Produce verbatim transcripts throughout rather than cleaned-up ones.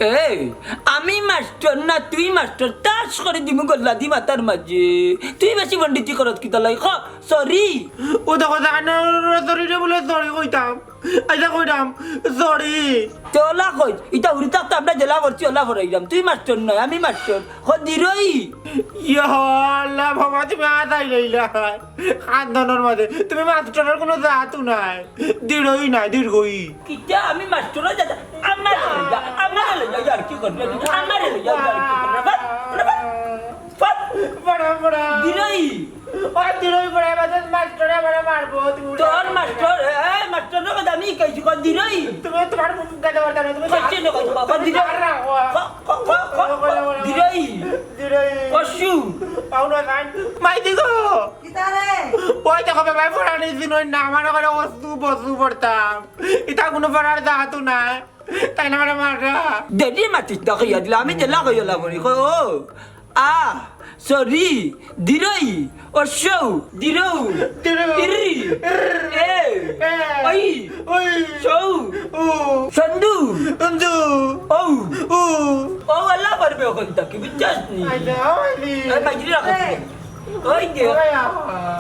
এই, আমি মাস্টর না তুই মাস্টর, তাস করি দিমু গল্লা দি মাথার মাঝে। তুই বেশি পণ্ডিতি করস কিতা লাগি? ক, সরি। ও দেখো, দেখো না, সরি রে বলে সরি কইতাম। আচ্ছা কইতাম, সরি। তে ওলা কই, ইটা হুরি থাকতে আমরা যেলা করছি, ওলা ফরাইলাম। তুই মাস্টর নয়, আমি মাস্টর। ক, দিরই। ইয়া আল্লাহ, বাবা, তুমি আদাই লইলা। খানদানোর মাঝে তুমি মাস্টরের কোনো জাতও নাই, দৃঢ়ই নাই, দীর্ঘই। কিতা আমি মাস্টর হয়ে যাতা? আমার লইয়া, আমার লইয়া ইয়ার কি করবে? আমার লইয়া ইয়ার কি করবে? বাবা, বাবা, বাবা। পড়া, পড়া। দিরই। ও দিরই পড়া, বাদে মাস্টরে আমারে মারবো, তুমি তোর মাস্টর, এ, মাস্টর লোক আমি কইছি, কর দিরই। তুমি তোমার মুখ গাদা বার্তা না, তুমি কইছি না, কইছি, কর দিরই। মার না, ও। ক, ক, ক, ক, ও, বলো, বলো, বলো। দিরই। দিরই। অসু। পাও না, জান। মাই দিগো। কিতারে? ওই দেখো, বাবা, পড়া নেই, দিন ওই না, আমার ওখানে অসু, বসু পড়তাম। ইটা কোনো পড়ার জাতও না। তাই না, ম্যাডাম, মাররা? দেরি মাতিস না, কইয়া দিলা, আমি জেলা কইয়া লাবনি, কই, ও, আ, সরি, দিরই, অসৌ, দিরৌ, দিরৌ। ইরি, ইর। এ, এ। ওই, ওই। সৌ, ও। সন্দু, সন্দু। ও, ও। ও, আল্লাহ পারবে ওখান থেকে, বুঝছস নি? আই না, আই নি। এই মাইজরি রাখো। এই। ওই দেখ, ওই আ।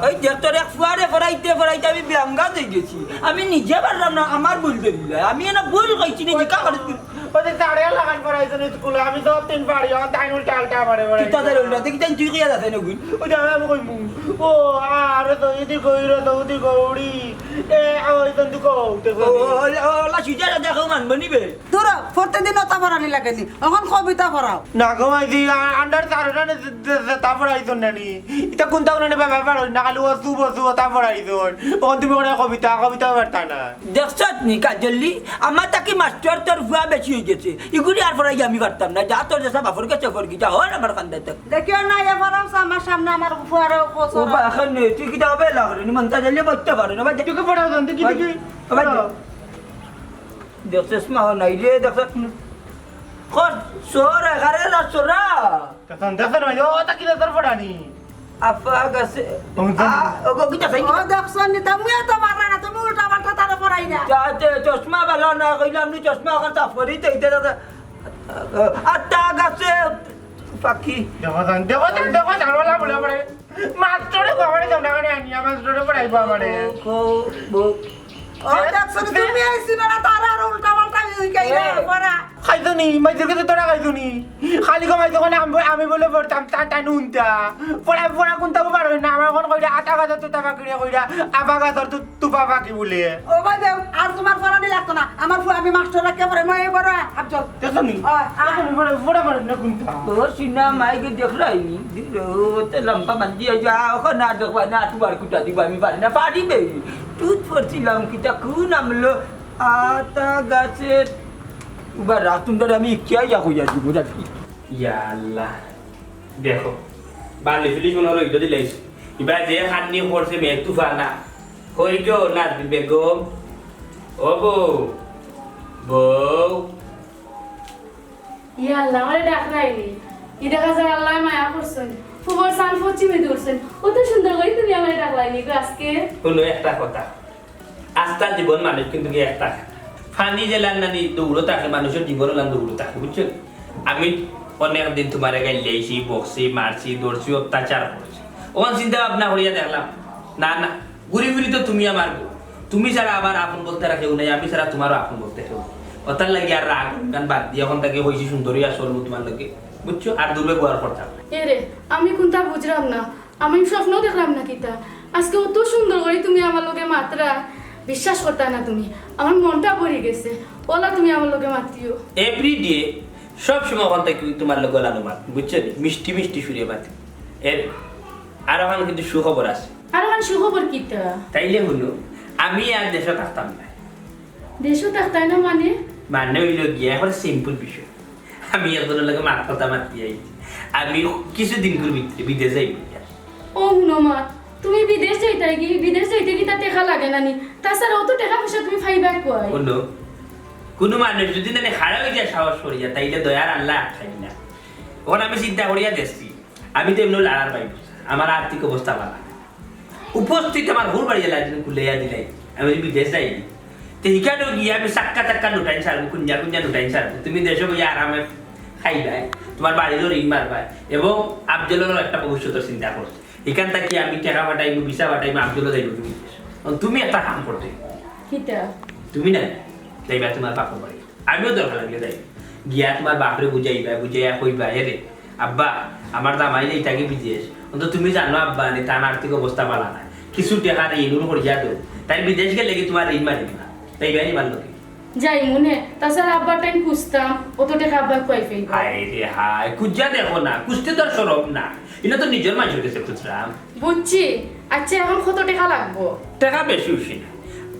ওই দেখ, তোর এক ফুয়ারে ফরাইতে ফরাইতে আমি বেঙ্গা হয়ে গেছি। আমি নিজে পারলাম না, আমার ভুল ধরিলা। আমি এনে ভুল কইছি, নিজে কা করে তুই? ওই যে তারে লাগান ফরাইছে না স্কুলে, আমি তো তিন পারি, আমার তাই উল্টা আল্টা আমারে ফরাইছে। তুই তাদের উল্টা, দেখি তাই তুই কিয়া যাচ্ছে না গুণ? ওই যে আমি, আমি কইমু, ও, আ, রে তো ইদি গই, রে তো উদি গৌড়ি, এ, আ, ওই তো দুকো, উঠে ও, ও, ও, ও, লা সুজা দেখো মান বনিবে। ধরো, প্রত্যেকদিন ওটা ফরানি লাগেনি, এখন কবিতা ফরাও। না গো, ওই যে, আ, আন্ডার তার ওটা নে, যে, যে, যেটা ফরাইতো না নি। ইটা কোনটা ওনা নে বাবা পারো না, খালি অসু বসু ওটা ফরাইতো। ওখান তুমি ওখানে কবিতা, কবিতা পারতা না। দেখছত নি কাজলি, আমার তাকি মাস্টার তোর ফুয়া বেশি হয়ে গেছে। ইগুলি আর ফরাই আমি পারতাম না। যা তোর যেসব বাপর কাছে ফর গিটা হল আমার কান্দা থাক। দেখিও না, এ ফরাও আমার সামনে আমার ফুয়ারে ও কসর। বা, এখন নে, তুই কিতা হবে লাগরে নি, মনটা দিলে বলতে পারে না, বাদ দে। তুই কি ফরাও জানতে, কি বাদ দে। দেখি? বাদ দে। ফরাও। দেখছস মা, নাই রে, দেখছত নি? কর, সর, এখানে না, সরা। দেখছন, দেখছন, ভাই, ও, তা কি তোর ফোটানি? আফা গাছে। ও, জানি। আ, ও, গো, কিতা চাই? ও, দেখছন নি, তুমি তো মারলা না, তুমি উল্টা পাল্টা তারে পড়াই না। যাতে চশমা ভালো না, কইলাম নি চশমা এখন সাফ করি, তো ইতে দাদা। আত্তা গাছে পাখি। দেখো জান, দেখো জান, দেখো জান, ওলা বলে আমারে। মাস্টরে খবরে যাও না, মানে আনিয়া মাস্টরে পড়াইবো আমারে। ও, ও, ও। ও, দেখছো নি, তুমি আইছি না, তারা আর উল্টা পাল্টা হই গেছে, এ। পড়া। খাইছো নি? মাইজুর কাছে তোরা খাইছো নি? খালি কমাই যখন আমি, আমি বলে পড়তাম, তা, তা নুনতা। পড়া, পড়া কোনটা বার হয় না? আমার এখন কইরা আতা গাছর তুতা পাখিরে কইরা, আফা গাছর তু-, তুপা পাখি বলে। ও ভাই দেব, আর তোমার পড়ানি লাগতো না। আমার ফু-, আমি মাস্টার রাখিয়া পড়ে, মই এই বড় আফজল। দেখছো নি? হয়, আ- দেখছো নি? পড়া, পড়া পারে না কোনটা? ও সিনা মাইকে দেখলাই নি? দিল, ও তো লম্বা বান্দি আইজ, আ, ওখানে আর দেখবা না, তোমার কুটা দিবা, আমি পারি না, পারি বে। তুই পড়ছিলাম কিতা, কোন আমলো? আতা গাছের উবা রাতুন ধরে আমি ইকিয়া ইয়া কইয়া দিব, বুঝা কি? ইয়া আল্লাহ, দেখো, বালি ফিলিস মনে হয় রইদ দিলাইছে। ইবা যে খান্নি করছে মেয়ে তুফানা। কই গো নাজবি বেগম? ও বউ, বউ। ইয়া আল্লাহ, আমারে ডাকলাইনি। ই দেখা যায় আল্লাহ মায়া করছেন। ফুবর সান পশ্চিমে দৌড়ছেন। অত সুন্দর করে তুমি আমারে ডাকলাইনি গো আজকে। হুনো একটা কথা। আস্তা জীবন মানুষ কিন্তু কি একটা পানি যেলান নানি দৌড়ো থাকে, মানুষর জীবন ওলান দৌড়ো থাকে, বুঝছো? আমি অনেক দিন তোমারে গাইল্লাইছি, বকছি, মারছি, ধরছি, অত্যাচার করছি। অখন চিন্তা ভাবনা করিয়া দেখলাম, না, না, ঘুরি ফিরি তো তুমি আমার বউ। তুমি ছাড়া আমার আপন বলতে আর কেউ নাই, আমি ছাড়া তোমারও আপন বলতে কেউ নাই। অতার লাগি আর রাগ অভিমান বাদ দিয়া অখন থাকি কইছি সুন্দরী আর চলমু তোমার লগে, বুঝছো? আর দুর্ব্যবহার করতাম না। এ রে, আমি কোনটা বুঝলাম না। আমি স্বপ্ন দেখলাম না কিতা? আজকে অত সুন্দর করি তুমি আমার লগে মাতরা, বিশ্বাস করতা না তুমি। আমার মনটা ভরি গেছে। ওলা তুমি আমার লগে মাতিও। Every day, সব সময় অখন থাকি তোমার লগে ওলানো মাত, বুঝছো নি? মিষ্টি মিষ্টি সুরে মাতি। এর আর অখন কিন্তু সুখবর আছে। আর অখন সুখবর কিতা? তাইলে হুনো, আমি আর দেশো থাকতাম না। দেশো থাকতায় না মানে? মানে অইলো গিয়া, এখন simple বিষয়। আমি একজনর লগে মাত কথা মাতি আইছি। আমি কিছুদিনকুর ভিতরে বিদেশ যাইমু গিয়া। ও হুনো মা, তুমি বিদেশ যাইতায় কি? বিদেশ যাইতে কিতা টেকা লাগে না নি? তাছাড়া অত টেকা পয়সা তুমি পাইবায় কই? হুনো, কুনু মানুষ যদি নানি খাড়া অইয়া সাহস করিয়া, তাইলে দয়ার আল্লায় আটকাইন না। অখন আমি চিন্তা করিয়া দেখছি, আমি তো এমনেও লাড়ার ভাই, আমার আর্থিক অবস্থা ভালা। উপস্থিত আমার হুর বাড়ি এলা একদিন খুলাইয়া দিলাই, আমি যদি বিদেশ যাই, ইখানো গিয়া আমি চাক্কা চাক্কা লুটাইন ছাড়বো, কুঞ্জা কুঞ্জা লুটাইন ছাড়বো। তুমি দেশো বইয়া আরামে খাইবায়, তুমার বাড়িরও ঋণ মারবায়, এবং আফজলরও একটা ভবিষ্যতর চিন্তা করছি। ইখান থাকি আমি টেকা পাঠাইমু, ভিসা পাঠাইমু, আফজলও যাইবো বিদেশ। অখন তুমি একটা কাম করতে। কিতা? তুমি না যাইবা তুমার বাপর বাড়ি, আমিও দরকার লাগলে যাই। গিয়া তুমার বাপরে বুঝাইবা, বুঝাইয়া কইবা, "এরে আব্বা, আমার জামাই যাইতাগি বিদেশ, অন্ত তুমি জানো আব্বা, নি তান আর্থিক অবস্থা ভালা নায়, কিছু টেকা ঋণ করিয়া দেও, তাইন বিদেশ গেলেগি তুমার ঋণ মারিবা না।" যাইবায় নি মার লগে? যাইমু নে, তাছাড়া আব্বার টাইম খুঁজতাম, অত টেকা আব্বায় কই পাইবা? হায় রে হায়, খুঁজিয়া দেখো না, খুঁজতে তো আর শরম না, ইনো তো নিজর মানষর গেছে খুঁজরাম। বুঝছি। আচ্ছা, অখন কত টেকা লাগবো? টেকা বেশি অইছে না,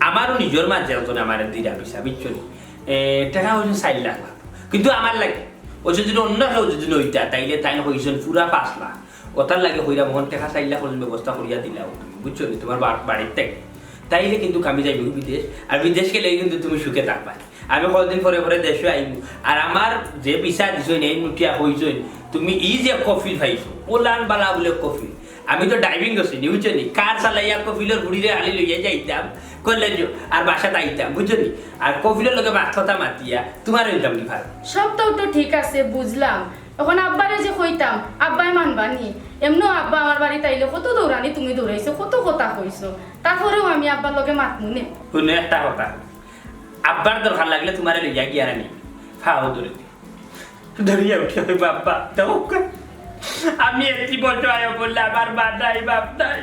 আমারও নিজর মাঝে একজন আমারে দিরা পয়সা, বুঝছো নি? এ, টেকা অইছে চাইর লাখ লাগবো, কিন্তু আমার লাগি অউ যদি অন্য কেউ যদি অইতা, তাইলে তাইন কইছইন পুরা পাঁচ লাখ। অতার লাগি কইরাম, অখন টেকা চাইর লাখ অইলে ব্যবস্থা করিয়া দিলাও তুমি, বুঝছো নি? তুমার বা-, বাড়ির থাকি। তাইলে কিন্তু আমি যাইমু বিদেশ, আর বিদেশ গেলে কিন্তু তুমি সুখে থাকবায়। আমি কয়দিন পরে পরে দেশো আইমু, আর আমার যে ভিসা দিছইন, এই মুঠিয়া কইছইন, তুমি ই যে কফিল পাইছো, অলান বালা বুলে কফিল। আমি তো ডাইভিং করছি নি, বুঝছো নি? কার চালাইয়া কফিলর বুড়িরে আলি লইয়া যাইতাম কলেজো, আর বাসাত আইতাম, বুঝছো নি? আর কফিলর লগে মাত কথা মাতিয়া তুমার অইতাম নি ভাই। সবটাউ তো ঠিক আছে, বুঝলাম। অখন আব্বারে যে কইতাম, আব্বায় মানবা নি? এমনেও আব্বা আমার বাড়িত আইলে কত দৌড়ানি তুমি দৌড়াইছো, কত কথা কইছো, তারপরেও আমি আব্বার লগে মাতমু নে। হুনো একটা কথা, আব্বার দরকার লাগলে তুমারে লইয়া গিয়া রানি ফাও ধরে দি। ধরিয়া উঠিয়া কইবা, "আব্বা, দেখো, আমি এত বছর আয়ো বললে আমার মা নাই, বাপ নাই,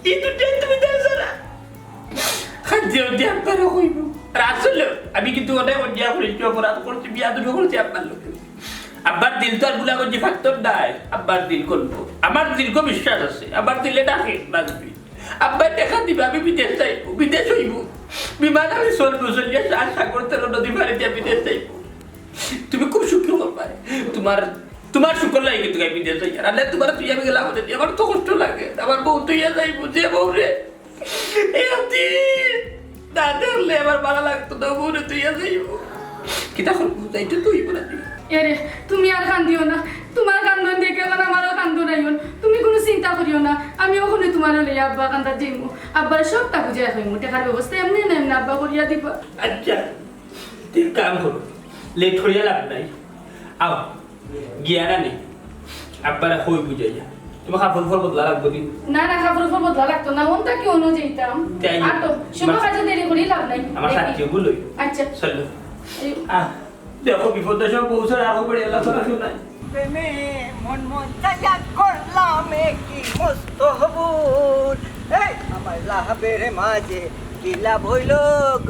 ই দুনিয়াত তুমি দেখছো না?" খাদ্য দিয়ে আব্বারে কইবো। আর আসলে আমি কিন্তু অনেক অন্যায় করেছি, অপরাধ করছি, বিয়াদবি করছি আব্বার লগে। আব্বার দিল তো আর গুলাগঞ্জি ফাত্তর নাই, আব্বার দিল করবো। আমার দৃঢ় বিশ্বাস আছে, আমার দিলে ডাকে বাজবি। আব্বায় টেকা দিবা, আমি বিদেশ যাইবো, বিদেশ অইবো। বিমান আমি চলবো, চলিয়া আর সাগর তেল নদী পাড়ি দিয়া বিদেশ যাইবো। তুমি খুব সুখী করবায়। তুমার, তুমার সুখর লাগি কিন্তু আমি বিদেশ যাই। আর আল্লাহ তুমার তুই আমি গেলাম, আমার তো কষ্ট লাগে, আমার বউ তুই যাইবো, যে বউ রে। এ আতি, না দেখলে আমার ভালা লাগতো না, বউরে তুই যাইবো। কিতা করবো, যাইতে তো অইবো না তুই। এরে, তুমি আর কান্দিও না, তুমার কান্দন দেখে অখন আমারও কান্দন আইন। তুমি কুনু চিন্তা করিও না, আমি অখনে তুমারে লইয়া আব্বার কান্দাত যাইমু, আব্বারে সবটা বুঝাইয়া কইমু, টেকার ব্যবস্থা এমনে না এমনে আব্বা করিয়া দিবা। আচ্ছা, তুই কাম করো, লেট করিয়া লাভ নাই, আও, গিয়া রানি, আব্বারে কই বুঝাইয়া। তুমার কাপড় উপর বদলা লাগবো নি? না, না, কাপড় উপর বদলা লাগতো না, অন থাকি অনো যাইতাম। তাই? আটো, শুভ কাজে দেরি করি লাভ নাই। আমার দেখি। সাথে ভুল অই। আচ্ছা। চলো। এই আহ, দেখো, বিপদ সব বউ ছাড়া আরো পড়ে আল্লাহ ছাড়া কেউ নাই। প্রেমে মন মন চাইয়া করলাম এ কি মস্ত হবুল। এই আমার লাভের মাঝে কি লাভ হইল,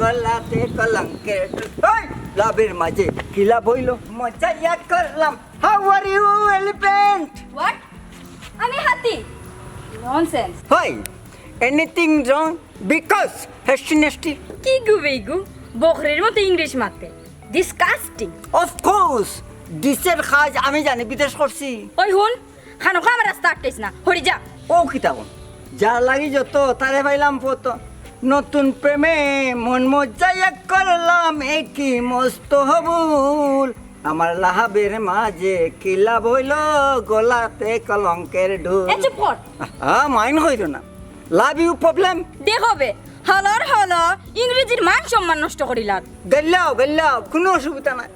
গলাতে কলঙ্কের। এই লাভের মাঝে কি লাভ হইল, মন চাইয়া করলাম। How are you, elephant? What? আমি হাতি? Nonsense. Why? Anything wrong? Because hasty nasty. কি গু বেগু? বকরির মতো ইংলিশ মাতে। Disgusting. Of course, ডিসের কাজ আমি জানি, বিদেশ করছি। ওই হুন, খানোখা আমার রাস্তা আটকাইস না, হরি যা। ও কিতা কোন? যার লাগি যত, তারে পাইলাম ফত। নতুন প্রেমে মন মজ্জাইয়া করলাম এ কি মস্ত হবুল। আমার লাভের মাঝে কি লাভ হইল, গলাতে কলঙ্কের ঢোল। এ চুপ কর। আ, মাইন কইরো না। Love you problem? দেখো বে, হলর হল, ইংরেজির মান সম্মান নষ্ট করিলার। গাইল্লাও, গাইল্লাও, কুনু অসুবিধা নাই।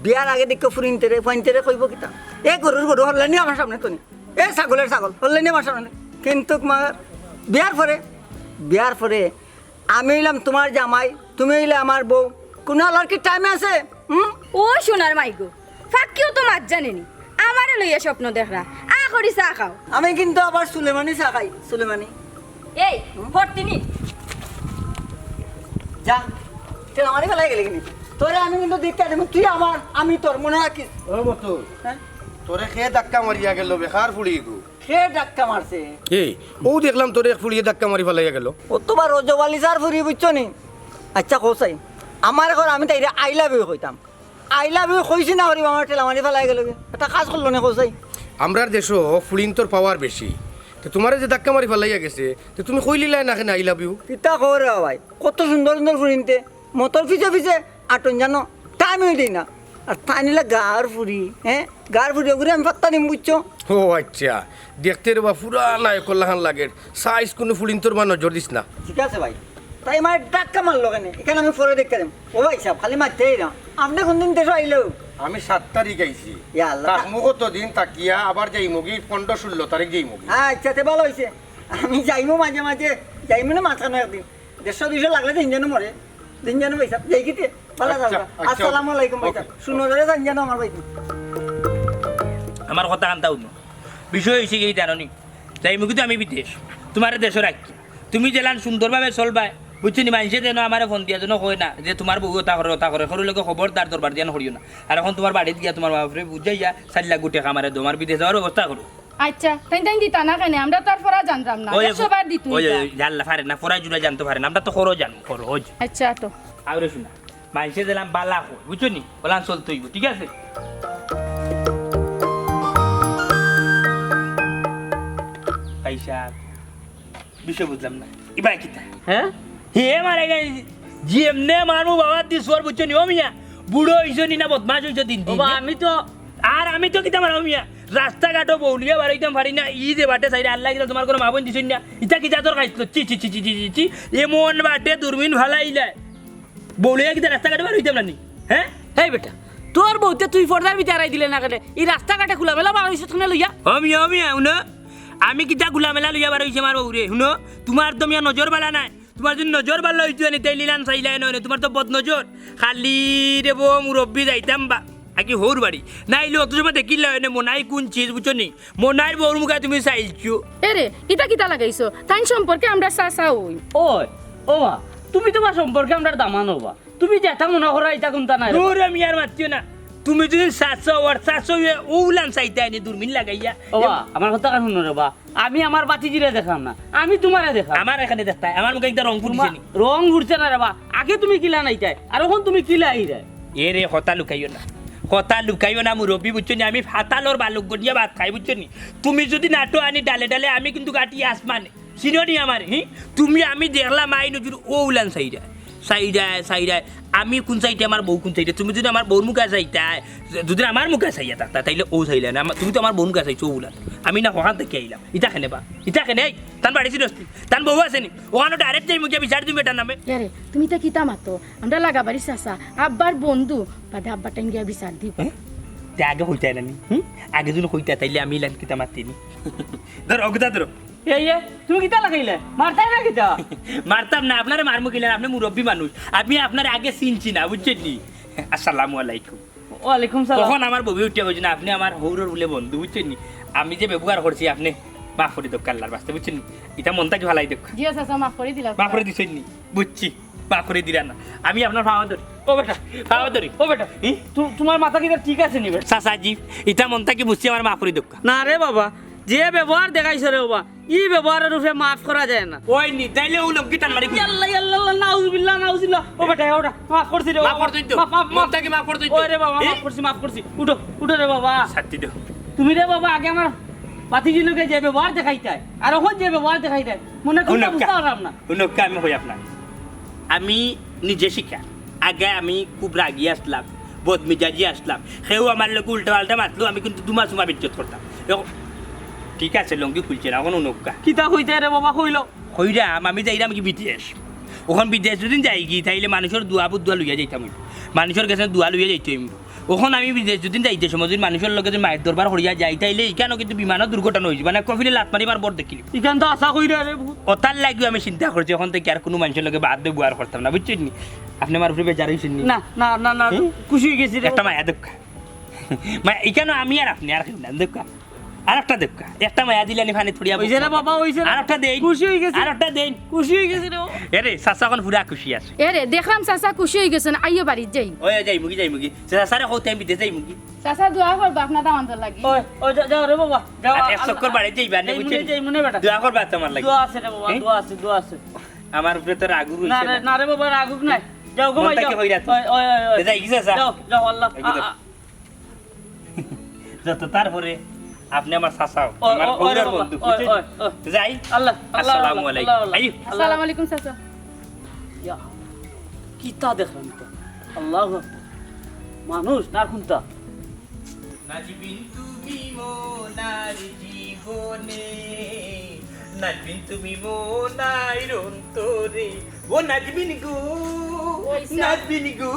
বিয়ার আগে দেখো ফুরিনতেরে, ফাইনতেরে কইবো কিতা? এ গরুর গরু হল্লানি আমার সামনে তো নি। এ ছাগলের ছাগল হল্লানি আমার সামনে। কিন্তু মা, বিয়ার পরে, বিয়ার পরে আমি অইলাম তুমার জামাই, তুমি অইলে আমার বউ। কুনু আলার কি টাইম আছে? হুম? ও সোনার মাইগো, ফাঁকিও তো মাত জানেনি। আমারে লইয়া স্বপ্ন দেখরা। আ করি চা খাও। আমি কিন্তু আবার সুলেমানি চা খাই, সুলেমানি। এই, হুম? ফর্তিনি। যা, তুই আমারে ফেলাই গেলি কিনি? তোরে আমি কিন্তু দেখতে দেবো, তুই আমার, আমি তোর, মনে রাখিস। ও মতু, হ্যাঁ? তোরে কে ধাক্কা মারিয়া গেল, বেকার ফুড়ি গো। কে ধাক্কা মারছে? এই, ও দেখলাম তোরে এক ফুড়িয়ে ধাক্কা মারি ফালাইয়া গেল। ও তো বা রজব আলী স্যার ফুড়ি, বুঝছো নি? আচ্ছা, কও চাই, আমার এখন আমি তাইরে I love you কইতাম। I love you কইছি না করি আমার ঠেলা মারি ফালাই গেল গে। একটা কাজ করলো না, কও চাই। আমরার দেশো ফুড়িন্তর পাওয়ার বেশি। তো তোমারে যে ধাক্কা মারি ফালাইয়া গেছে, তো তুমি কইলিলাই না কেনে I love you? কিতা কও রে ভাই, কত সুন্দর সুন্দর ফুড়িন্তে মতর পিছে পিছে আটন জানো, টাইমই দেই না। আর তাই নিলে গাঁর ফুড়ি, হ্যাঁ, গাঁর ফুড়ি ওগুলো আমি পাত্তা নিম, বুঝছো? ও আচ্ছা, দেখতে রে বা পুরা নায়কর লাখান লাগের, সাইজ কুনু ফুড়িন্তর বা নজর দিস না। ঠিক আছে ভাই, তাই মারে ধাক্কা মারলো কেনে? ইখান আমি পরে দেখতাম। ও ভাইসাব, খালি মারতেই না। আপনে কুনদিন দেশো আইলো? আমি সাত তারিখ আইছি। ইয়া আল্লাহ। থাকমু কতদিন থাকিয়া আবার যাইমুগি পনরো ষোলো তারিখ যাইমুগি। আচ্ছা, তে ভালা অইছে। আমি যাইমু মাঝে মাঝে, যাইমু না মাঝখানো একদিন। দেড়শো দুইশো লাগলে দিন যেন মরে। দিন যেন ভাইসাব, যাই কিতে? ভালা আচ্ছা, থাকবা। আচ্ছা। আসসালামু আলাইকুম ভাইসাব। OK। সুনজরে যাইন যেন আমার ভাই। আমার কথা আনতাও না। বিষয় অইছে কি জানো নি? যাইমুগি তো আমি বিদেশ, তুমারে দেশো রাখি। তুমি যেলান সুন্দরভাবে চলবায়, বুঝছো নি? মানষে যেন আমারে ফোন দিয়া যেন কয় না যে তুমার বউ অতা করে, অতা করে। কারো লগে খবরদার দরবার দিয়া করিও না। আর অখন তুমার বাড়িত গিয়া তুমার বাপরে বুঝাইয়া চাইর লাখ টেকা আমারে দেও, আমার বিদেশ যাওয়ার ব্যবস্থা করো। আচ্ছা, তাইন তাইন দিতা না কেনে? আমরা তো আর ফরা জানতাম না। ওই, একশো বার দিত ওই, ওই, ইতা। ওই, জানলা পারে না, ফরা জুড়া জানতো পারে না। আমরা তো খরচ জানো, খরচ। আচ্ছা, তো। আরে শুনা, মানষে যেলান ভালা কয়, বুঝছো নি? অলান চলতে অইবো, ঠিক আছে? পয়সা বিষয় বুঝলাম না। ইবা কিতা? হ্যাঁ? হে মারে গেছে। যেমনে মারমু বাবা দি সর বুঝছো নি? ও মিয়া, বুড়া অইছো নি না বদমাশ অইছো দিন দিন? ওবা, আমি তো আর আমি তো কিতা মারমু মিয়া? রাস্তাঘাটো বউ লইয়া বারইতাম পারি না। ই যে বাটে চাইরে আল্লায় কিতা তুমার কুনু মা-বইন দিছইন না? ইতা কিতা তোর খাইছলো? ছি, ছি, ছি। এমন বাটে দুরমিন ফালাইলায়। বউ লইয়া কিতা রাস্তাঘাটো বারইতাম না নি? হ্যাঁ? এই বেটা, তোর বউতে তুই পর্দার ভিতরে আড়াই দিলে না কেনে? ই রাস্তাঘাটে খোলামেলা বারইছস কেনে লইয়া? ও মিয়া, ও মিয়া, হুনো। আমি কিতা খোলামেলা লইয়া বারইছি আমার বউরে? হুনো, তুমার তো মিয়া নজর ভালা নাই। তুমার যদি নজর ভালা অইতো নি, তাইলে ইলান চাইলায় নয় নি। তুমার তো বদনজর। খালি রে বউ মুরব্বি যাইতাম বা, আগে হউর বাড়ি। নাইলে অত সময় দেখিলা অয় নি, মনাই কুন চিজ, বুঝছো নি? মনাইর বউর মুখা তুমি চাইলছো। এরে, ইতা কিতা লাগাইছো? তাইন সম্পর্কে আমরা চাচা অই। ওই, ও মা, তুমি তুমার সম্পর্কে আমরার দামান অবা। তুমি যেতা মনো করো, ইতা কুন্তা নায় রে বা। দূর, আমি আর মাতিও না। তুমি যদি চাচা অও আর চাচা অইয়া অউলান চাইতায় নি দুরমিন লাগাইয়া। ওবা, আমার কথা কান হুনো রে বা। আমি আমার বাতিজিরে দেখলাম না, আমি তুমারে দেখলাম। আমার এখানে দেখতায়, আমার মুখে একটা রং ফুটিছে নি। রং উঠছে না রে বা। আগে তুমি কিলা নাইতায়, আর অখন তুমি কিলা আইরায়? এরে, কথা লুকাইও না, কথা লুকাইও না মুরব্বি, বুঝছো নি? আমি ফাতালর বালুক গনিয়া ভাত খাই, বুঝছো নি? তুমি যদি নাটো আনি ডালে ডালে, আমি কিন্তু গাটি আসমানে। চিনো নি আমারে, হি? তুমি আমি দেখলাম আই নজর অউলান চাইরায়, চাইরায়, চাইরায়। আমি কুন চাইতে আমার বউ কুন চাইতে? তুমি যদি আমার বউর মুখা চাইতায়, যদি আমার মুখা চাইয়া থাকতা, তাইলে অউ চাইলায় না। আমা-, তুমি তো আমার বউর মুখা চাইছো অউলান। আমি না অখান থাকি আইলাম। ইতা কেনে বা? ইতা কেনে? এই, তান বাড়ি চিনস নি? তান বউ আছে নি? অখানো direct যাইমু গিয়া বিচার দিমু বেটার নামে। এরে, তুমি ইতা কিতা মাতো? আমরা লাগাবাড়ি চাচা, আব্বার বন্ধু, বাদে আব্বার টাইম গিয়া বিচার দিবা। হুম? তে আগে কইতায় না নি? হুম? আগে যদি কইতায়, তাইলে আমি ইলান কিতা মাতি নি? ধরো, অগুতা ধরো। এই, এ, তুমি কিতা লাগাইলে? মারতায় না কিতা? মারতাম না, আপনারে মারমু কিলা, আপনে মুরব্বি মানুষ। আমি আপনারে আগে চিনছি না, বুঝছইন নি? আসসালামু আলাইকুম। ওয়ালাইকুম সালাম। তখন আমার বউয়ে উঠিয়া কইছে না, আপনে আমার হউরর বুলে বন্ধু, বুঝছইন নি? আমি যে ব্যবহার করছি, আপনে মাফ করি দেউক্কা আল্লার ওয়াস্তে, বুঝছইন নি? ইটা মন থাকি ফালাই দেউক্কা। জি চাচা, মাফ করি দিলাম। মাফ করি দিছইন নি? বুঝছি, মাফ করি দিরা না। আমি আপনার পাও ধরি। ও বেটা, পাও ধরি। ও বেটা, ই? তু-, তুমার মাথা কিতা ঠিক আছে নি বেটা? চাচা জি, ইটা মন থাকি বুঝছি, আমারে মাফ করি দেউক্কা। না রে বাবা, যে ব্যবহার দেখাইছো রে বাবা, ই ব্যবহারর উপরে মাফ করা যায় না। ওই নি, তাইলে অউ লঙ্গি টান মারি। ইয়াল্লা, ইয়াল্লা, ইয়াল্লা, নাউজুবিল্লাহ, নাউজুবিল্লাহ। ও বেটা, ওটা, মাফ করছি রে বাবা। মাফ করি দিছইন তো? মাফ, মাফ, মন থাকি মাফ করি দিছইন তো? ওই রে বাবা, এ? মাফ করছি, মাফ করছি। উঠো, উঠো রে বাবা। শাস্তি দেও। তুমি রে বাবা, আগে আমার ভাতিজির লগে যে ব্যবহার দেখাইতায়, আর অখন যে ব্যবহার দেখাইতায়, মনে করো হুনউক্কা। বুঝতে পারলাম না। হুনউক্কা, আমি কই আপনার। আমি নিজে শিকার। আগে আমি খুব রাগি আসলাম, বদমিজাজি আসলাম। কেউ আমার লগে উল্টা-পাল্টা মাতলো, আমি কিন্তু দুমা-চুমা বেইজ্জত করতাম। এখন ঠিক আছে, লঙ্গি খুলছে না, এখন হুনউক্কা। কিতা কইতায় রে বাবা, কইলো? কইরাম, আমি যাইরাম কি বিদেশ। অখন বিদেশ যদি যাইগি, তাইলে মানুষর দোয়া-বদদোয়া লইয়া যাইতাম অইবো। মানুষর গেছে দোয়া লইয়া যাইতে অইবো। অখন আমি বিদেশ যদি যাইতে সময় যদি মানুষর লগে যদি মায়ের দরবার করিয়া যাই, তাইলে ইখানো কিন্তু বিমানর দুর্ঘটনা অইযিবো, মানে কফিলে লাত মারি মারবো দেখিলি। ইখান তো আশা কইরা রে বহুত। অতার লাগিও আমি চিন্তা করছি, অখন থাকি আর কুনু মানুষর লগে বাদ ব্যবহার করতাম না, বুঝছইন নি? আপনে আমার উপরে বেজার অইছইন নি? না, না, না, না, হুম? খুশি অই গেছি রে। একটা মায়া দেউক্কা। মা-, ইখানো আমি আর আপনে আর কেউ না, দেউক্কা। আর একটা দেউক্কা। একটা মায়া দিলে নি পানি থুড়িয়া অইছে রে বাবা, অইছে রে। আর একটা দেইন। খুশি অই গেছি। আর একটা দেইন। খুশি অই গেছি রে বাবা। এরে, চাচা অখন পুরা খুশি আছে। এরে, দেখলাম চাচা খুশি অই গেছইন, আইও বাড়িত যাই। ওই যাইমুগি, যাইমুগি। চাচারে কও তে আমি বিদেশ যাইমুগি। চাচা দোয়া করবা আপনার দামান্দর লাগি। ওই, ওই, যা-, যাও রে বাবা, যাও। আর এক আল-, চক্কর বাড়িত যাইবা নে, যাইমুনে, বুঝছইন নি? যাইমুনে বেটা। দোয়া করবা তো আমার লাগি। দোয়া আছে রে বাবা, হ্যাঁ? দোয়া আছে, দোয়া আছে। আমার উপরে তো রাগ উগ না অইছে রে, না। না রে বাবা, রাগ উগ নাই। যাও, ঘুমাই মনটা যাও। কি কইরা তো? ওই, ওই, ওই, ওই। তে যাই কি চাচা? যাও, যাও, আল্লাহ। এই কি আ, তো? আ। যত তারপরে আপনে আমার চাচাও, ও, আমার ও, ওরে হউরর বাবা, বন্ধু, ওই, বুঝছইন? ওই, ওই। তে যাই? আল্লাহ, আল্লাহ, আসসালামু আল্লাহ, আলাইকুম। আল্লাহ, আল্লাহ। আইও। আসসালামু আলাইকুম চাচা। ইয়া, কিতা দেখলাম তো? আল্লাহু আকবার। মানুষ না আর কুনটা? নাচবিন তুমি মনার জীবনে, নাচবিন তুমি মনার অন্তরে, ও নাজমিন গো, ওই স্যার। নাজমিন গো।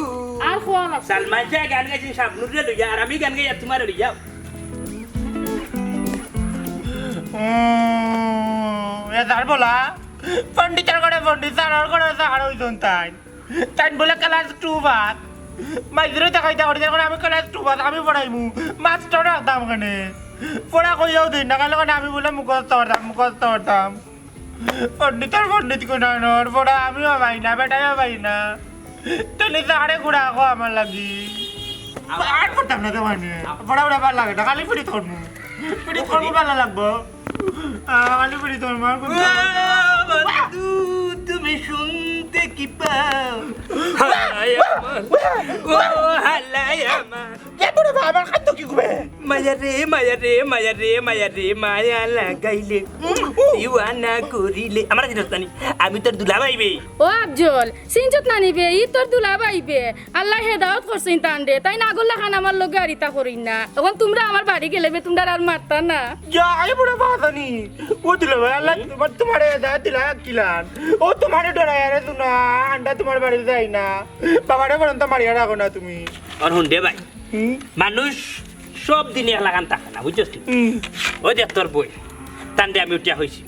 আর কোন আছে? সালমান শাহ গান গাইছেন শাবনুররে লইয়া, আর আমি গান গাইয়া তোমারে লইয়া। উম, এ স্যার বলা, পণ্ডিতর করে পণ্ডিত, স্যারর করে স্যার অইছইন তাইন। তাইন বলে ক্লাস টু পাস। মাইজুরে দেখাইতা করি, যখন আমি ক্লাস টু পাস, আমি পড়াইমু। মাস্টার রাখতাম কেনে? পড়া কইয়াও দিন না, কালে কেনে আমি বলে মুখস্থ করতাম, মুখস্থ করতাম। পণ্ডিতর পণ্ডিত কোনানোর, পড়া আমিও পাই না, বেটাইও পাই না। তাহলে তো আরে ঘুরা আগো আমার লাগি। আর পড়তাম না তো মানে। পড়া উড়া ভালা লাগে না, খালি পিড়িত করমু। পিড়িত করমু ভালা লাগবো। আহ, খালি পিড়িত করমু, আর কোনো ও বন্ধু, তুমি শুনতে কি পাও? হালাই আমার, ও হালাই আমার। কে বলে বা আমার খাদ্য কি ঘুমে? মায়া রে, মায়া রে, মায়া রে, মায়া রে, মায়া লাগাইলে, উম, দিওয়ানা করিলে। আমার জিনিস জানি, আমি তোর দুলাভাই বে। ও আফজল, সিনচত নানি বে, ই তোর দুলাভাই বে। আল্লায় হেদায়ত করছইন তানরে, তাইন আগর লাখান আমার লগে আর ইতা করইন না। অখন তুমরা আমার বাড়ি গেলে বে, তুমরারে আর মারতা না। যা, আই বুড়া বাজানি। ও দুলাভাই, আল্লায় তোমার, তোমারে হেদায়ত দিলা কিলান। ও তোমারে ডরাই আরে তো না, আন্ডা তোমার বাড়ি যাই না। বাবারে বরং তো মারিয়া রাখো না তুমি। আর হুন দে ভাই, হুম? মানুষ সব দিন এক লাখান থাকে না, বুঝছস তুই? হুম। ওই দেখ তোর বই, তানরে আমি উঠিয়া কইছি,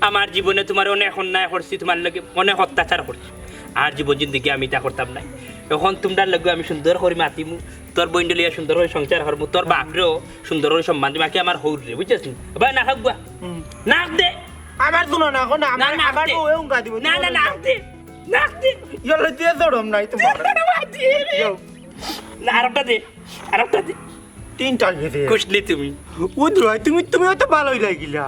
আমার জীবনে তোমার অনেক অন্যায় করছি, তোমার লগে অনেক অত্যাচার করছি। আর জীবন জিন্দেগি আমি ইতা করতাম নায়। অখন তুমরার লগে আমি সুন্দর করি মাতিমু, তোর বইনরে লইয়া সুন্দর করি সংসার করমু, তোর বাপরেও সুন্দর করি সম্মান দিমু, বাকি আমার হউররে, বুঝছস নি? ভাই না খাগুয়া, হুম। নাক দে। আমার শুনো না, এখন না, আমার, নাক আমার দে। বউ এ উঙ্গা দিব, না, তুমি না, বলো। নাক দে, নাক দে। ইয়াল্লা দিয়ে জড়ম নাই তোমার। না, আরেকটা দে, আরেকটা দে। তিনটা গেছে। কুশলি তুমি। ও দুলাই, তুমি, তুমি অত ভালোই লাগিলা।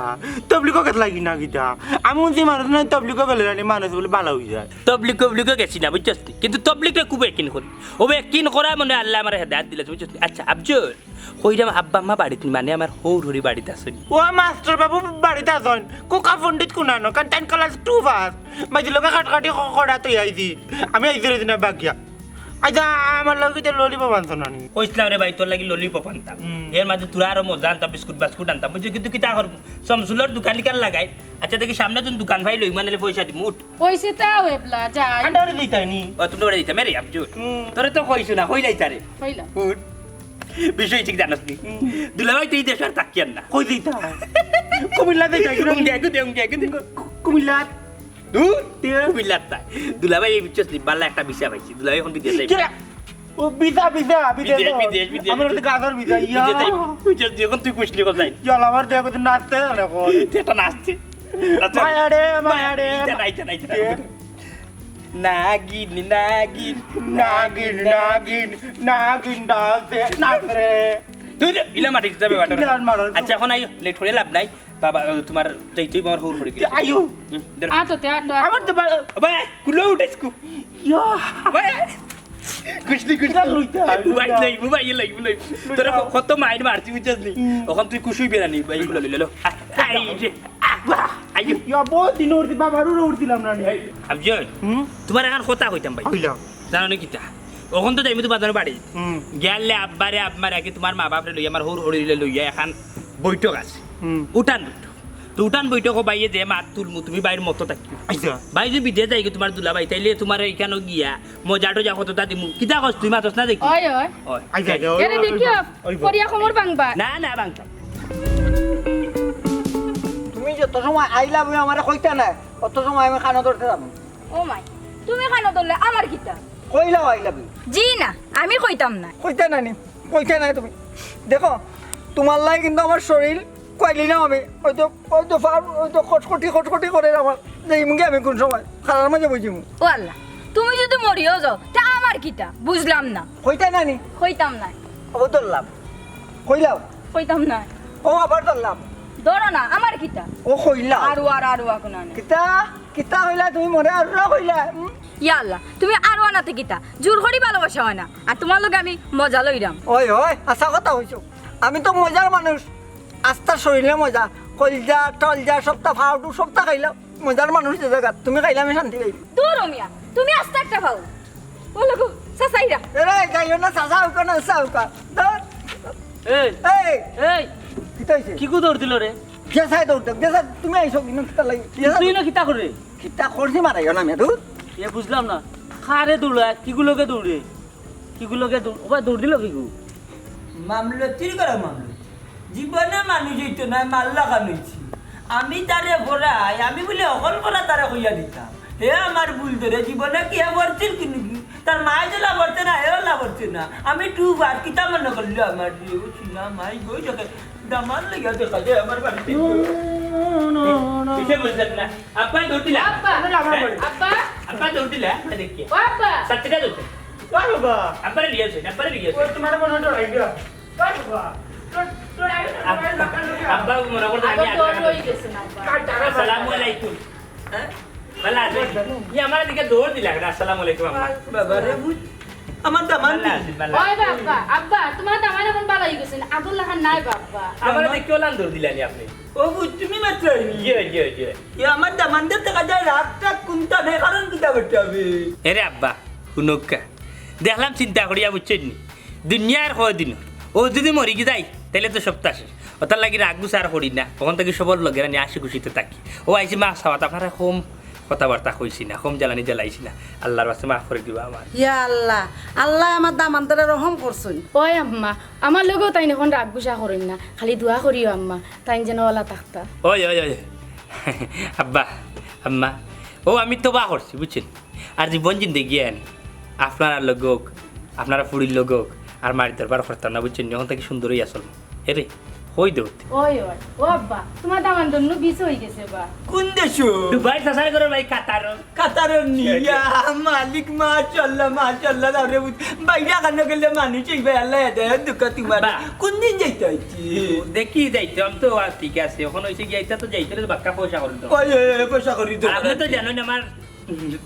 তবলিগো গেছ লাগি না কিতা? আমি বুঝি মানুষ নাই, তবলিগো গেলে জানি মানুষ বলে ভালো হয়ে যায়। তবলিগ, তবলিগো গেছি না, বুঝছস নি? কিন্তু তবলিগটা খুব একিন করি। ও একিন করা মানে আল্লায় আমারে হেদায়ত দিলা, বুঝছস নি? আচ্ছা, আফজল, কইরাম আব্বা আম্মা বাড়িত নি, মানে আমার হউর হরি বাড়িত আছইন। ও মাস্টার বাবু বাড়িত আছইন। কোকা পণ্ডিত কোনানো, কারণ তাইন ক্লাস টু পাস। মাঝে লোকে কাটকাটি ক-, করা তুই আইছি। আমি আইছি রে দিনা বাগিয়া। আচ্ছা, আমার লগে তো ললিপপ আনছো না নি? কইছিলাম রে ভাই, তোর লাগি ললিপপ আনতাম। হুম। এর মাঝে তোরা আরো মজা আনতাম, বিস্কুট বাস্কুট আনতাম। বুঝছো, কিন্তু কিতা করবো? শামসুলর দোকান লিকার লাগাই। আচ্ছা, দেখি সামনে তুমি দোকান পাই লই, মানে পয়সা দিমু, উঠ। ওইসে তাও এবলা, যাই। আন্ডা ওরে দিতাই নি? ও, তুমি ওরে দিতাম, মেরে আফজল। হুম। তোরে তো কইছো না, কইলাই তারে। কইলাম। উঠ। বিষয় ঠিক জানাস নি? হুম। দুলাভাই তুই দেশ আর তাকিয়ার না। কই দিতা? কুমিল্লা দিতাই, উম, দেখো দে, উম, দেখো দে। কুমিল্লা। দূর, তে? কুমিল্লার তাই। দুলাভাই এই বুঝছস নি, বাল্লা একটা ভিসা পাইছি। দুলাভাই এখন বিদেশ যাইবে। কিরা? ও ভিসা, ভিসা, ভিসা বিদেশ, তো। বিদেশ, বিদেশ। আমার তো গাজর ভিসা, ইয়া। বিদেশ যাইবে। বুঝছস নি, এখন তুই কুশলি কোথায়? চল, আমার দেখো তো নাচতে জানে এখন। এটা নাচতে। আচ্ছা। মায়া রে, মায়া রে। ইটা না, ইটা না, ইটা না। কে? নাগিন, নাগিন, নাগিন, নাগিন, নাগিন ডাকছে, নাচ রে। তুই রে, ইলা মাটি যাবে বাটর। ইলা মারো। আচ্ছা, এখন আইও, লেট করে লাভ নাই। বাবা, ও, তোমার যাইতেই বাবার হউর পড়ে গেছে। আইও। হুম, ধরো। আটো তে, আটো, আটো। আমার তো বা-, ভাই, কুলো উঠেছ কু। ইয়া। ভাই, কুশলি, কুশলি। কিলা লইতা? মোবাইল লই, মোবাইল লই, মোবাইল। তোরা ক-, কত মাইর মারছি, বুঝছস নি? হুম। ওখান তুই কুশুই বেরানি, ভাই, এগুলো লই লো। আ-, আই রে, আ, বাহ, আইও। ইয়া, বহুত দিন উঠছি, বাবার উড়ে উঠছিলাম না নি। এই, আফজল, হুম? তোমার এখন কথা কইতাম ভাই। কইলাম। জানো নি কিতা? ওখান তো যাইমু তোমার বাড়ি। হুম। গেলে আব্বারে, আব্বার আগে তোমার মা বাপরে লইয়া, আমার হউর হরিলে লইয়া এখন বৈঠক আছে। হুম। উঠান বৈঠক। তো উঠান বৈঠক ও বাইয়ে যে মাত তুলমু, তুমি বাইর মতো থাকি। আচ্ছা। ভাই যদি বিদেশ যাই গো তোমার দুলা ভাই, তাইলে তোমার এখানে গিয়া মজা টজা কতটা দিমু। কিতা কস তুই মাতস না দেখি? ওই, ওই। ওই। আচ্ছা, আচ্ছা, ওই, এরে ওই, দেখিও, ওই, ওই। করিয়া কোমর ভাঙবা। না, না, ভাঙতাম। তুমি যত সময় I love you আমারে কইতা না, অত সময় আমি কানো ধরতে যাবো। ও মাই, তুমি কানো ধরলে আমার কিতা? কইলাও I love you। জি না, আমি কইতাম না। কইতা না নি? কইতা না তুমি। দেখো, তোমার লাই কিন্তু আমার শরীর কইলি না আমি। ওই তো, ওই তো ফার-, ওই তো খটখটি, খটখটি করে আমার। যাইমুগি আমি কোন সময়? খালার মাঝে বইজিমু। ও আল্লাহ, তুমি যদি মরিও যাও, তা আমার কিতা? বুঝলাম না। কইতা না নি? কইতাম না। ও ধরলাম। কইলাও? কইতাম না। ও আবার ধরলাম। ধরো না, আমার কিতা? ও কইলা। আরো আর, আরো আর কোনো আনে। কিতা? কিতা কইলা তুমি মরে আরো কইলা? হুম? ইয়া আল্লাহ, তুমি আরো আনাতে কিতা? জোর করি ভালোবাসা হয় না। আর তোমার লগে আমি মজা লইরাম। ওই, ওই, আচ্ছা কথা কইছো। আমি তো মজার মানুষ। আস্তা শরীরে মজা, কলজা, টলজা, সবটা ফাউটু, সবটা খাইলাম। মজার মানুষ যে জায়গা, তুমি খাইলে আমি শান্তি পাই। দূর ও মিয়া, তুমি আস্তা একটা ফাউ। বলো গো, চাচাইরা। এরে, যাইও না, চাচা উকা না, চাচা উকা। দৌড়। এই, এই। এই। কিতা হইছে? কি কো দৌড় দিল রে? যে চাই দৌড় দেখ, যে চাই, তুমি আইছো কি না, কিতা লাগি? তুই না কিতা করে? কিতা করছি মারাইও না, মিয়া, দূর। এ বুঝলাম না, কারে দৌড়ায়, কিগু লগে দৌড়ে, কিগু লগে দৌড়, ওবা দৌড় দিল কিগু? মামলতির করা মামলতি। জীবনে মানুষ অইতো না, মাল্লা খান অইছি। আমি তারে পড়াই, আমি বুলে অকল পড়া তারে কইয়া দিতাম। হে আমার ভুল ধরে, জীবনে কি হে পড়ছিল কিনু কি? তার মায়ে যে লাভ করছে না, হেও লাভ করছে না। আমি টু বার কিতা মনে করলো আমার যে, ও চিনা মাই গই দেখে, দামান লইয়া দেখা যায় আমার বাড়িতে। কিসে বুঝলেন না? আব্বা দৌড় দিলা? আব্বা। হ্যাঁ? আব্বা। আব্বা দৌড় দিলা? আব্বা দেখি। ও আব্বা। সাতটা দৌড়। ও বাবা। আব্বারে নিয়ে আসেন, আব্বারে নিয়ে আসেন। ও তোমার মনে হয় ডরাই গেল। ও বাবা। তোর, তোর আগে তো আব-, ডরাই না, কান ধরে। আব্বা মনে করতে আমি আব্বা আব্বা দৌড় হয়ে গেছে না, আব্বা। কার টাকা আসসালামু আলাইকুম। হ্যাঁ? ভালা আছেন? ই আমার দিকে দৌড় দিলা, আসসালামু আলাইকুম আম্মা। বাবা রে, বুঝ, আমার দামান ভালা আছেন, ভালা ওই আছেন। বাবা, আব্বা, তোমার দামান এখন ভালা হয়ে গেছে না, আগর লাখান নাই বাবা। আমার দিকে কেউ লান দৌড় দিলানি আপনি? ও বুঝ, তুমি মাত্র আইনি। জি, জি, জি। এ আমার দামানদের দেখা যায় রাগ টাগ কুন্তা নেই, কারণ কিতা বেটা হবে? এরে আব্বা, হুনক্কা। দেখলাম চিন্তা করিয়া বুঝছেন নি? দুনিয়ার কয়দিন। ও যদি মরি কি যাই, তাইলে তো সপ্তাহ শেষ। ওটার লাগি রাগ গুছা আর করি না। ওখান থেকে সবর লগে রানি আসি খুশিতে থাকি। ও আইছি মাফ চাওয়াত, আপনারা কম কথাবার্তা কইছি না, কম জ্বালানি জ্বালাইছি না। আল্লাহর বাস্তে মাফ করে দিবা আমার। ইয়া আল্লাহ, আল্লাহ আমার দামানদারে রহম করছইন। ওই আম্মা, আমার লগেও তাইন এখন রাগ গুছা করইন না, খালি দোয়া করিও আম্মা, তাইন যেন ওলা থাকতা। ওই, ওই, ওই। আব্বা, আম্মা, ও আমি তবা করছি, বুঝছেন? আর জীবন জিন্দেগি আনি, আপনারার লগে হোক, আপনারা ফুড়ির লগে হোক, আর মারি দরবার করতাম না, বুঝছেন? এখন থাকি সুন্দরই আসল। এরে, হই দৌড়। ওই, ওই, ও আব্বা, তোমার দামান দন্নু বিষ হয়ে গেছে বা। কোন দেশো? দুবাই চাচার ঘরর ভাই কাতার। কাতার নিয়া, মালিক, মাশাআল্লাহ, মাশাআল্লাহ, দাও রে বুঝ। বাইরে কানো গেলে মানুষ এই ভাই আল্লাহ হেদায়েত দুঃখ তোমার। বাহ। কোন দিন যাইতে হইছে? দেখি যাইতে, আমি তো আর ঠিক আছে। এখন হইছে কি, এটা তো যাইতে হলে বাক্কা পয়সা করে দাও। ওই, ওই, ওই, পয়সা করি দাও। আপনি তো জানেন আমার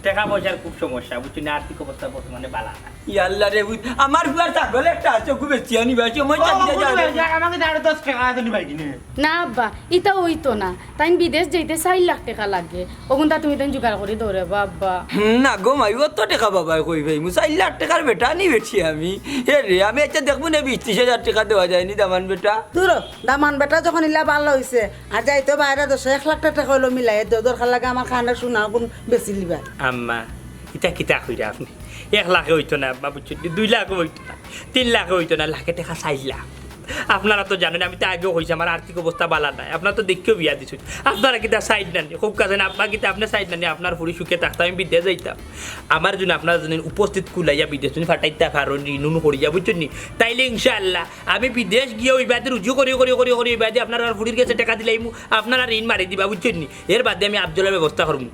টাকা পয়সার খুব সমস্যা, বুঝছেন? আর্থিক অবস্থা বর্তমানে বালা না। ইয়াল্লা রে, বুঝ, আমার পুয়ার ছাগল একটা আছে, খুব বেশি আনি ভাই, সময় ও, চালিয়ে বুঝ যাবে। ভাই, যাক, আমাকে আরো দশ টাকা আছে নি ভাই কিনে? না আব্বা, ইটা হইতো না। তাইন বিদেশ যাইতে চাইর লাখ টাকা লাগে। ওগুনতা তুমি তাইন জোগাড় করি দেও রে বা আব্বা। হুম, না গো মাই, অত টাকা বাবায় কই পাইমু? চাইর লাখ টাকার বেটা নি বেটি আমি। হে রে, আমি আচ্ছা দেখবো না, বিশ ত্রিশ হাজার টাকা দেওয়া যায়নি দামান বেটা। দূর, দামান বেটা যখন ইলা ভালা হইছে, আর যাইতো বাইরে দেশে এক লাখ টাকা হইলো মিলাই দেও, দরকার লাগে আমার কানে শোনা গুন বেশি লিবা। আম্মা, ইটা কিতা কইরা আপনি? এক লাখে হইতো না আম্মা, বুঝছেন নি? দুই লাখও হইতো না, তিন লাখও হইতো না, লাখে টাকা চাইর লাখ। আপনারা তো জানেন, আমি তো আগেও কইছি আমার আর্থিক অবস্থা বালা নাই, আপনারা তো দেখিও বিয়া দিছইন। আপনারা কিতা চাইর না নি? খুব কাছে না, আব্বা কিতা আপনি চাইর না নি? আপনার ফুড়ি সুখে থাকতো, আমি বিদেশ যাইতাম। আমার জন্য আপনারা যদি উপস্থিত কুলাইয়া বিদেশ যদি ফাটাইতা পারইন, ঋণ উন করিয়া, বুঝছেন নি? তাইলে ইনশাআল্লাহ আমি বিদেশ গিয়া ওই বাদে রুজি করি, করি, করি, করি, ওই বাদে আপনার আর ফুড়ির গেছে টাকা দিলাইমু, আপনারা ঋণ মারি দিবা, বুঝছেন নি? এর বাদে আমি আব্দুল্লাহর ব্যবস্থা করমু।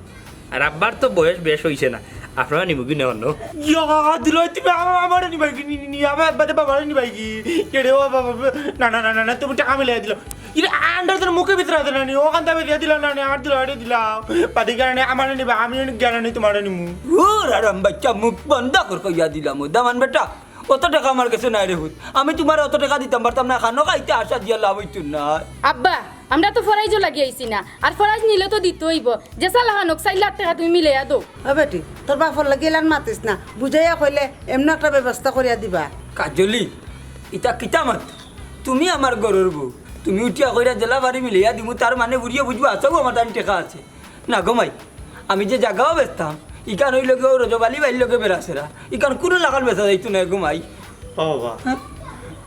আর আব্বার তো বয়স বেশ হইছে না, আপনারা নিমুগি না অন্য। ইয়া, দিল তুমি আমা-, আমারে নিবাই কি? নি, নি, নি, আমার বাদে বাবারে নিবাই কি? কে রে, ও বাবা, না, না, না, না, না, তুমি টাকা মিলাই দিল। ইরে, আন্ডার তোর মুখে ভিতরে আছে না নি? ওখান থেকে দিয়া দিলাম না নি, আর দিলাম, আরে দিলাম। বাদে গেলে আমারে নিবা, আমি জ্ঞান নেই তোমারে নিমু। ও রারাম বাচ্চা, মুখ বন্ধ কর, কইয়া দিলাম, ও দামান বেটা। অত টাকা আমার গেছে নাই রে পুত। আমি তোমারে অত টাকা দিতাম পারতাম না, খানো খাইতে আশা দিয়া লাভ হইতো না। আব্বা, আমরা তো ফরাইজও লাগি আইছি না, আর ফরাইজ নিলে তো দিতে হইব। যে সালাহান হোক, চাইর লাখ টাকা তুমি মিলাইয়া দেও। ও বেটি, তোর বাপর লাগি ইলান মাতিস না, বুঝাইয়া কইলে এমন একটা ব্যবস্থা করিয়া দিবা। কাজলি, ইতা কিতা মাত? তুমি আমার ঘরর বউ, তুমি উঠিয়া কইরা যেলা পারি মিলাইয়া দিমু, তার মানে বুড়িয়ে বুঝবো, আচ্ছা, ও আমার তান টাকা আছে। না গো মাই, আমি যে জাগাও বেচতাম, ইখান অইলো গি ও রজব আলী ভাইর লগে বেড়াছেড়া, ইখান কুনু লাখান বেচা যাইতো নায় গো মাই। ও বাবা, হ্যাঁ?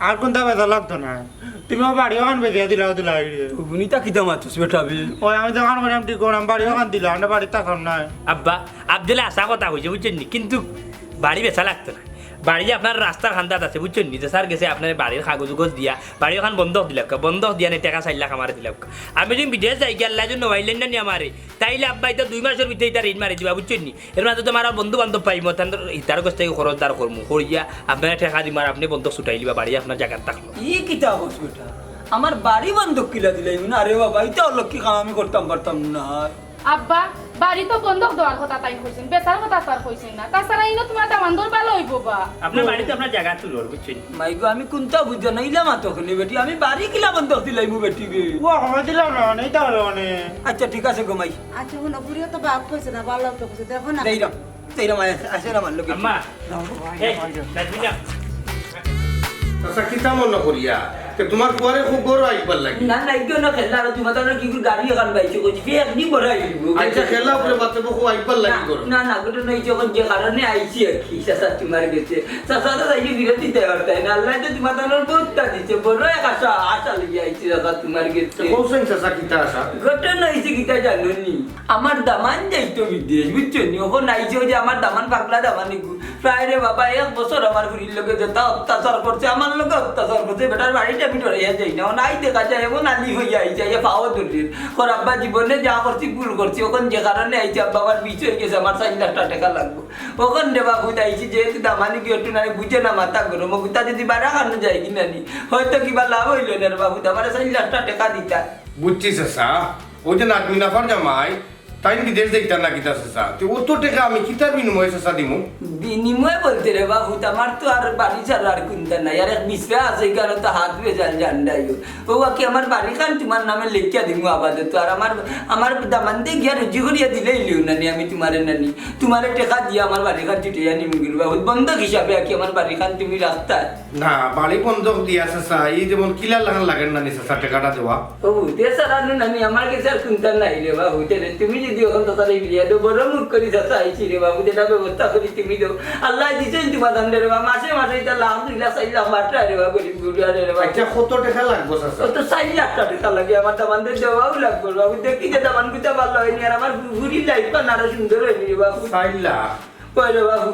আর কুনতা বেচা লাগতো না, তুমি ও বাড়ি ওখান বেচিয়া দিলাও দিলা রে। ও গুনিতা কিতা মাতুস বেটা বে? ওই আমি দোকান করিয়াম ঠিক করাম, বাড়ি ওখান দিলা, আমরা বাড়ি থাকলাম না। আব্বা, আব্দুল্লাহ হাছা কথা কইছে, বুঝছেন নি? কিন্তু বাড়ি বেচা লাগতো না। বাড়ি যে আপনার রাস্তার কান্দাত আছে, বুঝছেন নি? যে স্যার গেছে আপনার বাড়ির কাগজ উগজ দিয়া, বাড়ি ওখান বন্ধক দিলাউক্কা, বন্ধক দিয়া নি টাকা চাইর লাখ আমারে দিলাউক্কা। আমি যদি বিদেশ যাই গিয়া, আল্লায় যদি নওয়াইলেন না নি আমারে, তাইলে আব্বা ইতা দুই মাসর ভিতরে ইতা ঋণ মারি দিবা, বুঝছেন নি? এর মাঝে তো আমার বন্ধু বান্ধব পাইমু, তান ইতার গেছ থাকি খরচ দার করমু, করিয়া আপনারে টাকা দিমু আর আপনে বন্ধক ছুটাই লিবা, বাড়ি আপনার জাগাত থাকলো। ই কিতা কস বেটা? আমার বাড়ি বন্ধক কিলা দিলাইমু? না রে বাবা, ইতা অলক্ষী কাম আমি করতাম পারতাম না। আব্বা, বাড়ি তো বন্ধক দেওয়ার কথা তাইন কইছইন, বেচার কথা তো আর কইছইন না। তাছাড়া ইনো তোমার দামান্দর ভালা অইবো বা। আপনার বাড়ি তো আপনার জাগা তুলর, বুঝছইন? মাই গো, আমি কুনতা বুঝি না, ইলা মাতো কেনে বেটি, আমি বাড়ি কিলা বন্ধক দিলাইমু বেটি বে? ও, আমার দিলাম না, নেই তাহলে মানে। আচ্ছা, ঠিক আছে গো মাই। আচ্ছা, হুনো, বুড়িয়ে তো বাপ কইছে না, ভালা তো কইছে, দেখো না। যাইরাম, যাইরাম, আয়, আসে না আমার লগে। আম্মা, এই, নাজমিনা। আচ্ছা, কিতা মনে করিয়া? তে তুমার ফুয়ারে কও ঘরো আইবার লাগি। না, না, ইগু না খেলা, আর তুমার তানর কিগুর গাড়ি এখান বাইছে, কইছি, ফের একদিন বড় আইব। আচ্ছা, খেলা উপরে বাচ্চা বকু আইবার লাগি না, ঘরো। না, না, ঘটনা অইছে, অখন যে কারণে আইছি আর কি, চাচা তুমার গেছে। চাচা তো যাইতে বিরতি দেওয়ার তাই না, আল্লাহ তো তুমার তানর বউততা দিছে, বড় এক আশা, আশা লইয়া আইছি চাচা তুমার গেছে। তো কওছেন চাচা, কিতা আশা? ঘটনা অইছে কিতা জানো নি? আমার দামান যাইতো বিদেশ, বুঝছো নি? অখন আইছে ওই যে আমার দামান পাগলা দামান ইগু। প্রায় রে বাবা, এক বছর আমার ফুরির লগে যেতা অত্যাচার করছে, আমার লগে অত্যাচার করছে, বেটার বাড়িত আমি ডরাইয়া যাই না। অখন আই দেখা যায়, এমন আলি অইয়া আইছে, আইয়া পাও ধরির। কর আব্বা, জীবনে যা করছি, ভুল করছি, অখন যে কারণে আইছি, আব্বা, আমার বিষ অই গেছে, আমার চাইর লাখ টেকা লাগবো। অখন রে বাবু, আইছি যেহেতু দামান ইগু একটু নানি বুঝে না, মাথা গরম, অগুতা যদি বাড়া খানো যায় কি নানি, হয়তো কিবা লাভ অইলো না রে বাবু, আমারে চাইর লাখ টেকা দিতা। বুঝছি চাচা, ওই যে নাজমিন আফার জামাই, তাইন বিদেশ যাইতা না কিতা চাচা? তে অত টেকা আমি কিতার বিনিময়ে চাচা দিমু? বিনিময়ে বলতে রে বাবু, আমার তো আর বাড়ি ছাড়া আর কুন্তা নাই, আর এক বিছরা আছে, এখানে তো হাত বেজাল জান্ডাইও। ও বাকি আমার বাড়িখান তুমার নামে লেখিয়া দিমু আপাতত, আর আমার, আমার দামান্দে গিয়া রুজি করিয়া দিলেই লিও নানি, আমি তুমারে নানি, তুমারে টেকা দিয়া আমার বাড়িখান ছুটিয়া নিমু গি রে বাবু, বন্ধক হিসাবে আর কি আমার বাড়িখান তুমি রাখতা। না, বাড়ি বন্ধক দিয়া চাচা, এই যেমন কিলা লাখান লাগের নানি চাচা টেকাটা দেওয়া। ও, তে চাচা, আনু নানি, আমার গেছে আর কুন্তা নাই রে বাবু, তে রে, তুমি যদি অখন চাচারে বিয়া দেও, বড় মুখ করি চাচা আইছি রে বাবু, যেটা ব্যবস্থা করি তুমি দেও। আল্লায় দিছইন তুমার দান রে বাবা, মাসে মাসে ইটা লাখ, দুই লাখ, চাইর লাখ বাট্টা রে বাবা, গরিব গুড়া রে বাবা। আচ্ছা, কত টেকা লাগবো চাচা? ও তো চাইর লাখ টেকা লাগে, আমার দামান্দরে দেওয়াও লাগবো রে বাবু, দেখি যে দামান গুতা ভালা অয়নি, আর আমার ফুরির লাইফ পান আরো সুন্দর অয়নি রে বাবু। চাইর লাখ? অয় রে বাবু।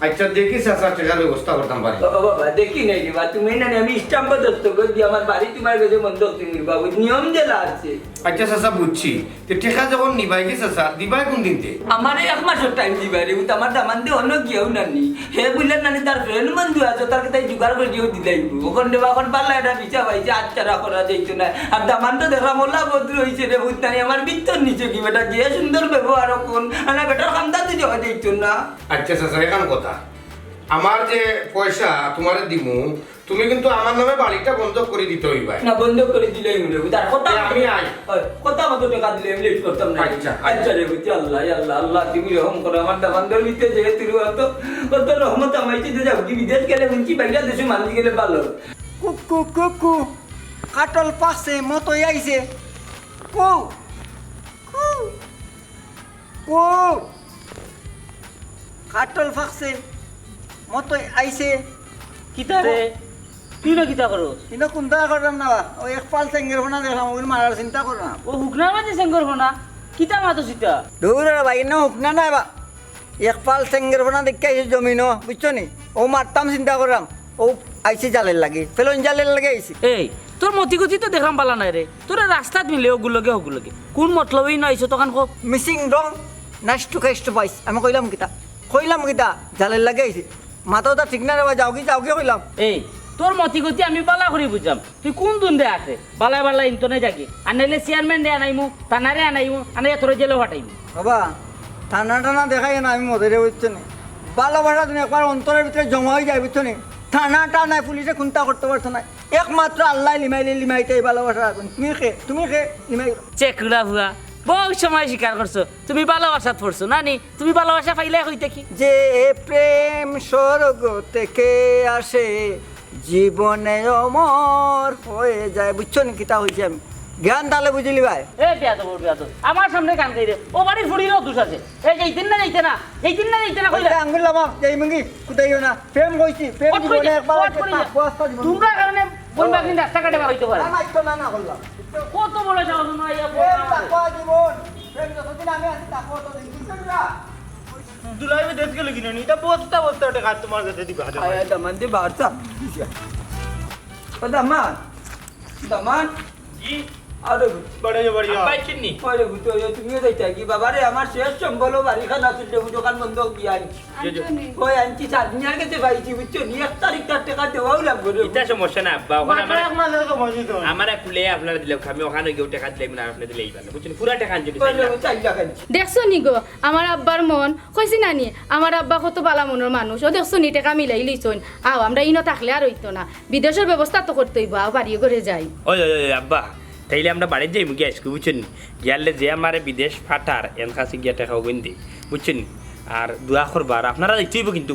আচ্ছা, দেখি চাচা, টেকার ব্যবস্থা করতাম পারি। ও বাবা, দেখি নাই রে বা, তুমি না, আমি স্ট্যাম্প দস্তখত দিয়া আমার বাড়ি তুমার গেছে বন্ধক দিমু রে বাবু, নিয়ম যেলা আছে। আচ্ছা চাচা, বুঝছি। তে টেকা যখন নিবায় গি চাচা, দিবায় কুন দিন তে? আমারে এক মাসর টাইম দিবায় রে, ও তো আমার দামান্দে অন্য গিয়াও নানি। হে বুলে নানি তার ফ্রেন্ড বন্ধু আছে, তার কাছে জোগাড় করি দিও দিলাইবো। অখন দেবা, অখন পাল্লা এটা বিচা পাইছে, আচ্ছা রাখো না যাইতো না। আর দামান্দ দেখলাম ওলা বদলু অইছে রে, ভূত নানি আমার ভিতর নিচে কি বেটা, যে সুন্দর ব্যবহার অখন, আনা বেটার কান্দা তো যাওয়া যাইতো না। আচ্ছা চাচা, এখান কথা, আমার যে পয়সা তুমারে দিমু, তুমি কিন্তু আমার নামে বাড়িটা বন্ধক করি দিতে অইবায়। না, বন্ধক করি দিলেই অইবো। তার কথা এ, আমি আই। অয়, কথা মতো টেকা দিলে আমি লেট করতাম না। আচ্ছা, আচ্ছা রে, বুঝছি, আল্লাহ, ইয়া আল্লাহ, আল্লাহ, তুমি রহম করো। আমার দামান্দর ভিতরে যে তুই অত, অত রহমত আমাইতে দে যাও, কি বিদেশ গেলে হুনছি, বাইরে দেশে মানুষ গেলে ভালো। কুকু, কুকু, কাটল পাকছে, মতই আইছে। কু, কু। ও! কাটল ফাকছে, মতই আইছে। কিতা রে? তুই না কিতা করস? ইনো কুন্তা করলাম না বা। ওই এক ফাল চেঙ্গের ফোনা দেখলাম, ওগুলো মারার চিন্তা করলাম। ও হুকনার মাঝে চেঙ্গের ফোনা? কিতা মাতো চিতা? দূর রে ভাই, ইনো হুকনা নাই বা। এক ফাল চেঙ্গের ফোনা দেখে আইছে জমিনো, বুঝছো নি? ও মারতাম চিন্তা করলাম। ও আইছে জালের লাগি, ফেলন জালের লাগি আইছে। এই, তোর মতি গতি তো দেখলাম বালা নাই রে। তোরা রাস্তাত মিলে ওগুলোকে ওগুলোকে। কোন মতলবেই না আইছো তখন কো? মিসিং রং, নাইস টু খাইস টু পাইস। আমি কইলাম কিতা? কইলাম কিতা? জালের লাগি আইছে। মাথা ওটা ঠিক না রে ভাই, যাওগি, যাওগি কইলাম। এই, তোর মতি গতি আমি বালা করি বুঝলাম। তুই কোন দুন্দে আছে? বালা বালা ইন্তনে যাগি। আর নাইলে চেয়ারম্যান রে আনাইমু, থানারে আনাইমু, আনাইয়া তোরে জেলো ফাটাইমু। বাবা, থানা টানা দেখাই না, আমি মরে রে, বুঝছো নি? ভালোবাসা তুমি একবার অন্তরের ভিতরে জমা হয়ে যায়, বুঝছো নি? থানা টানায় পুলিশে কুন্তা করতে পারতো না, একমাত্র আল্লাহ লিমাইলে লিমাইতে এই ভালোবাসা রাখুন। তুমি খে, তুমি খে লিমাই। চেকুড়া ভুয়া, বহু সময় স্বীকার করছো তুমি ভালোবাসাত পড়ছো, না নি? তুমি ভালোবাসা পাইলে কই থাকি? যে প্রেম স্বর্গ থেকে আসে, জীবনে অমর হয়ে যায়। বুঝছো নি কিতা হইছে? আমি জ্ঞান তাহলে বুঝিলি ভাই। এ বেয়াদব, ওর বেয়াদব। আমার সামনে গান গাইরে। ও বাড়ির ফুড়িরও দোষ আছে। এই যাইতেন না, যাইতে না। যাইতেন না, যাইতে না, কইলা। আচ্ছা, আঙ্গুল লামা, যাই মুঙ্গি, কোথায় না? প্রেম কইছি, প্রেম কত জীবনে কইলে? একবার কত আছে, কইলে? তাকুয়া আস্তা জীবন। তোমরা কারণে বইন বাগিন রাস্তাঘাটে বার হইতে পারে। না, না, একটু না, না করলাম। কত বড় সাহস, তোমরা ইয়া প্রেম বলো। তাকুয়া জীবন, প্রেম যতদিন আমি আছি, তাকুয়া ততদিন। বুঝছো না? দুলাভাই দেশ গেল কিনা নি? এটা বস্তা বস্তা টেকা তোমার কাছে দিবা, হাজার আয়, আয়, দামান দি বাড়তা। ও দামান, দামান। জি। আরে, বাড়ি যাও, বাড়ি যাও। আব্বা আইছেন নি? আরে, ভূত, ওই তুমিও যাইতা কি? বাবা রে, আমার শেষ সম্বল ও বাড়িখান আছিল, দোকান বন্ধ দিয়া আনছি। জি, জি। আনছো নি? ওই আনছি, চাঁদনিয়ার কাছে পাইছি, বুঝছো নি? এক তারিখ তার টেকা দেওয়াও লাগবে রে। এটা সমস্যা না, আব্বা, ওখানে মাত্র আমার এক মাসের সময় দিতে হবে। আমার এক কুলে আপনারা দিলে, আমি ওখানে গিয়েও টেকা দিলে, আমি না আপনারা দিলেই পারলে, বুঝছেন? পুরা টেকা আনছি, ওই রে, ওই চার লাখ আনছি। দেখছো নি গো, আমার আব্বার মন, কইছি না নি, আমার আব্বা কত বালা মনর মানুষ। ও দেখছো নি, টেকা মিলাই লইছইন। আও, আমরা ইনো থাকলে আর হইতো না, বিদেশর ব্যবস্থা তো করতে হইব। আও, বাড়ি ঘরে যাই। ওই, ওই, ওই, আব্বা, তাইলে আমরা বাড়িত যাইমু গিয়া আইজকু, বুঝছেন নি? গিয়ালে যে আমারে বিদেশ ফাটার, এন কাছে গিয়া টেকা ওগুন দি, বুঝছেন নি? আর দোয়া করবা, আর আপনারা যাইতে হইব কিন্তু।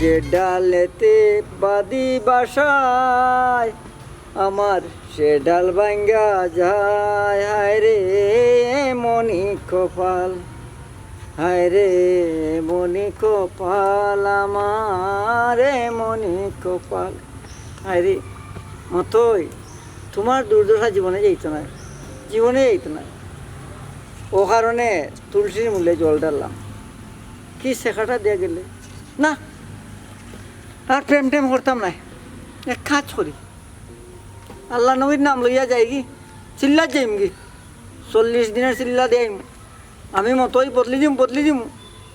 যে ডালেতে বাঁধি বাসায় আমার, সে ডাল ভাঙ্গা যায়। হায় রে মনি কপাল, হায় রে মনি কপাল, আমার রে মনি কপাল। হায় রে মতই, তুমার দুর্দশা জীবনে যাইতো নায়, জীবনে যাইতো নায়। অউ কারণে তুলসীর মূলে জল ঢাললাম। কি শেখাটা দিয়া গেলে? না, আর প্রেম টেম করতাম নায়। এক কাজ করি, আল্লাহ নবীর নাম লইয়া যাইগি, চিল্লাত যাইমগি, চল্লিশ দিনের চিল্লা দেইম। আমি মতই বদলি দিমু, বদলি দিমু।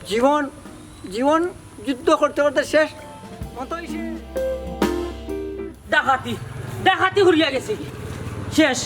জীবন, জীবন যুদ্ধ করতে করতে শেষ। মতই শেষ। ডাকাতি, ডাকাতি করিয়া গেছে কি? শেষ,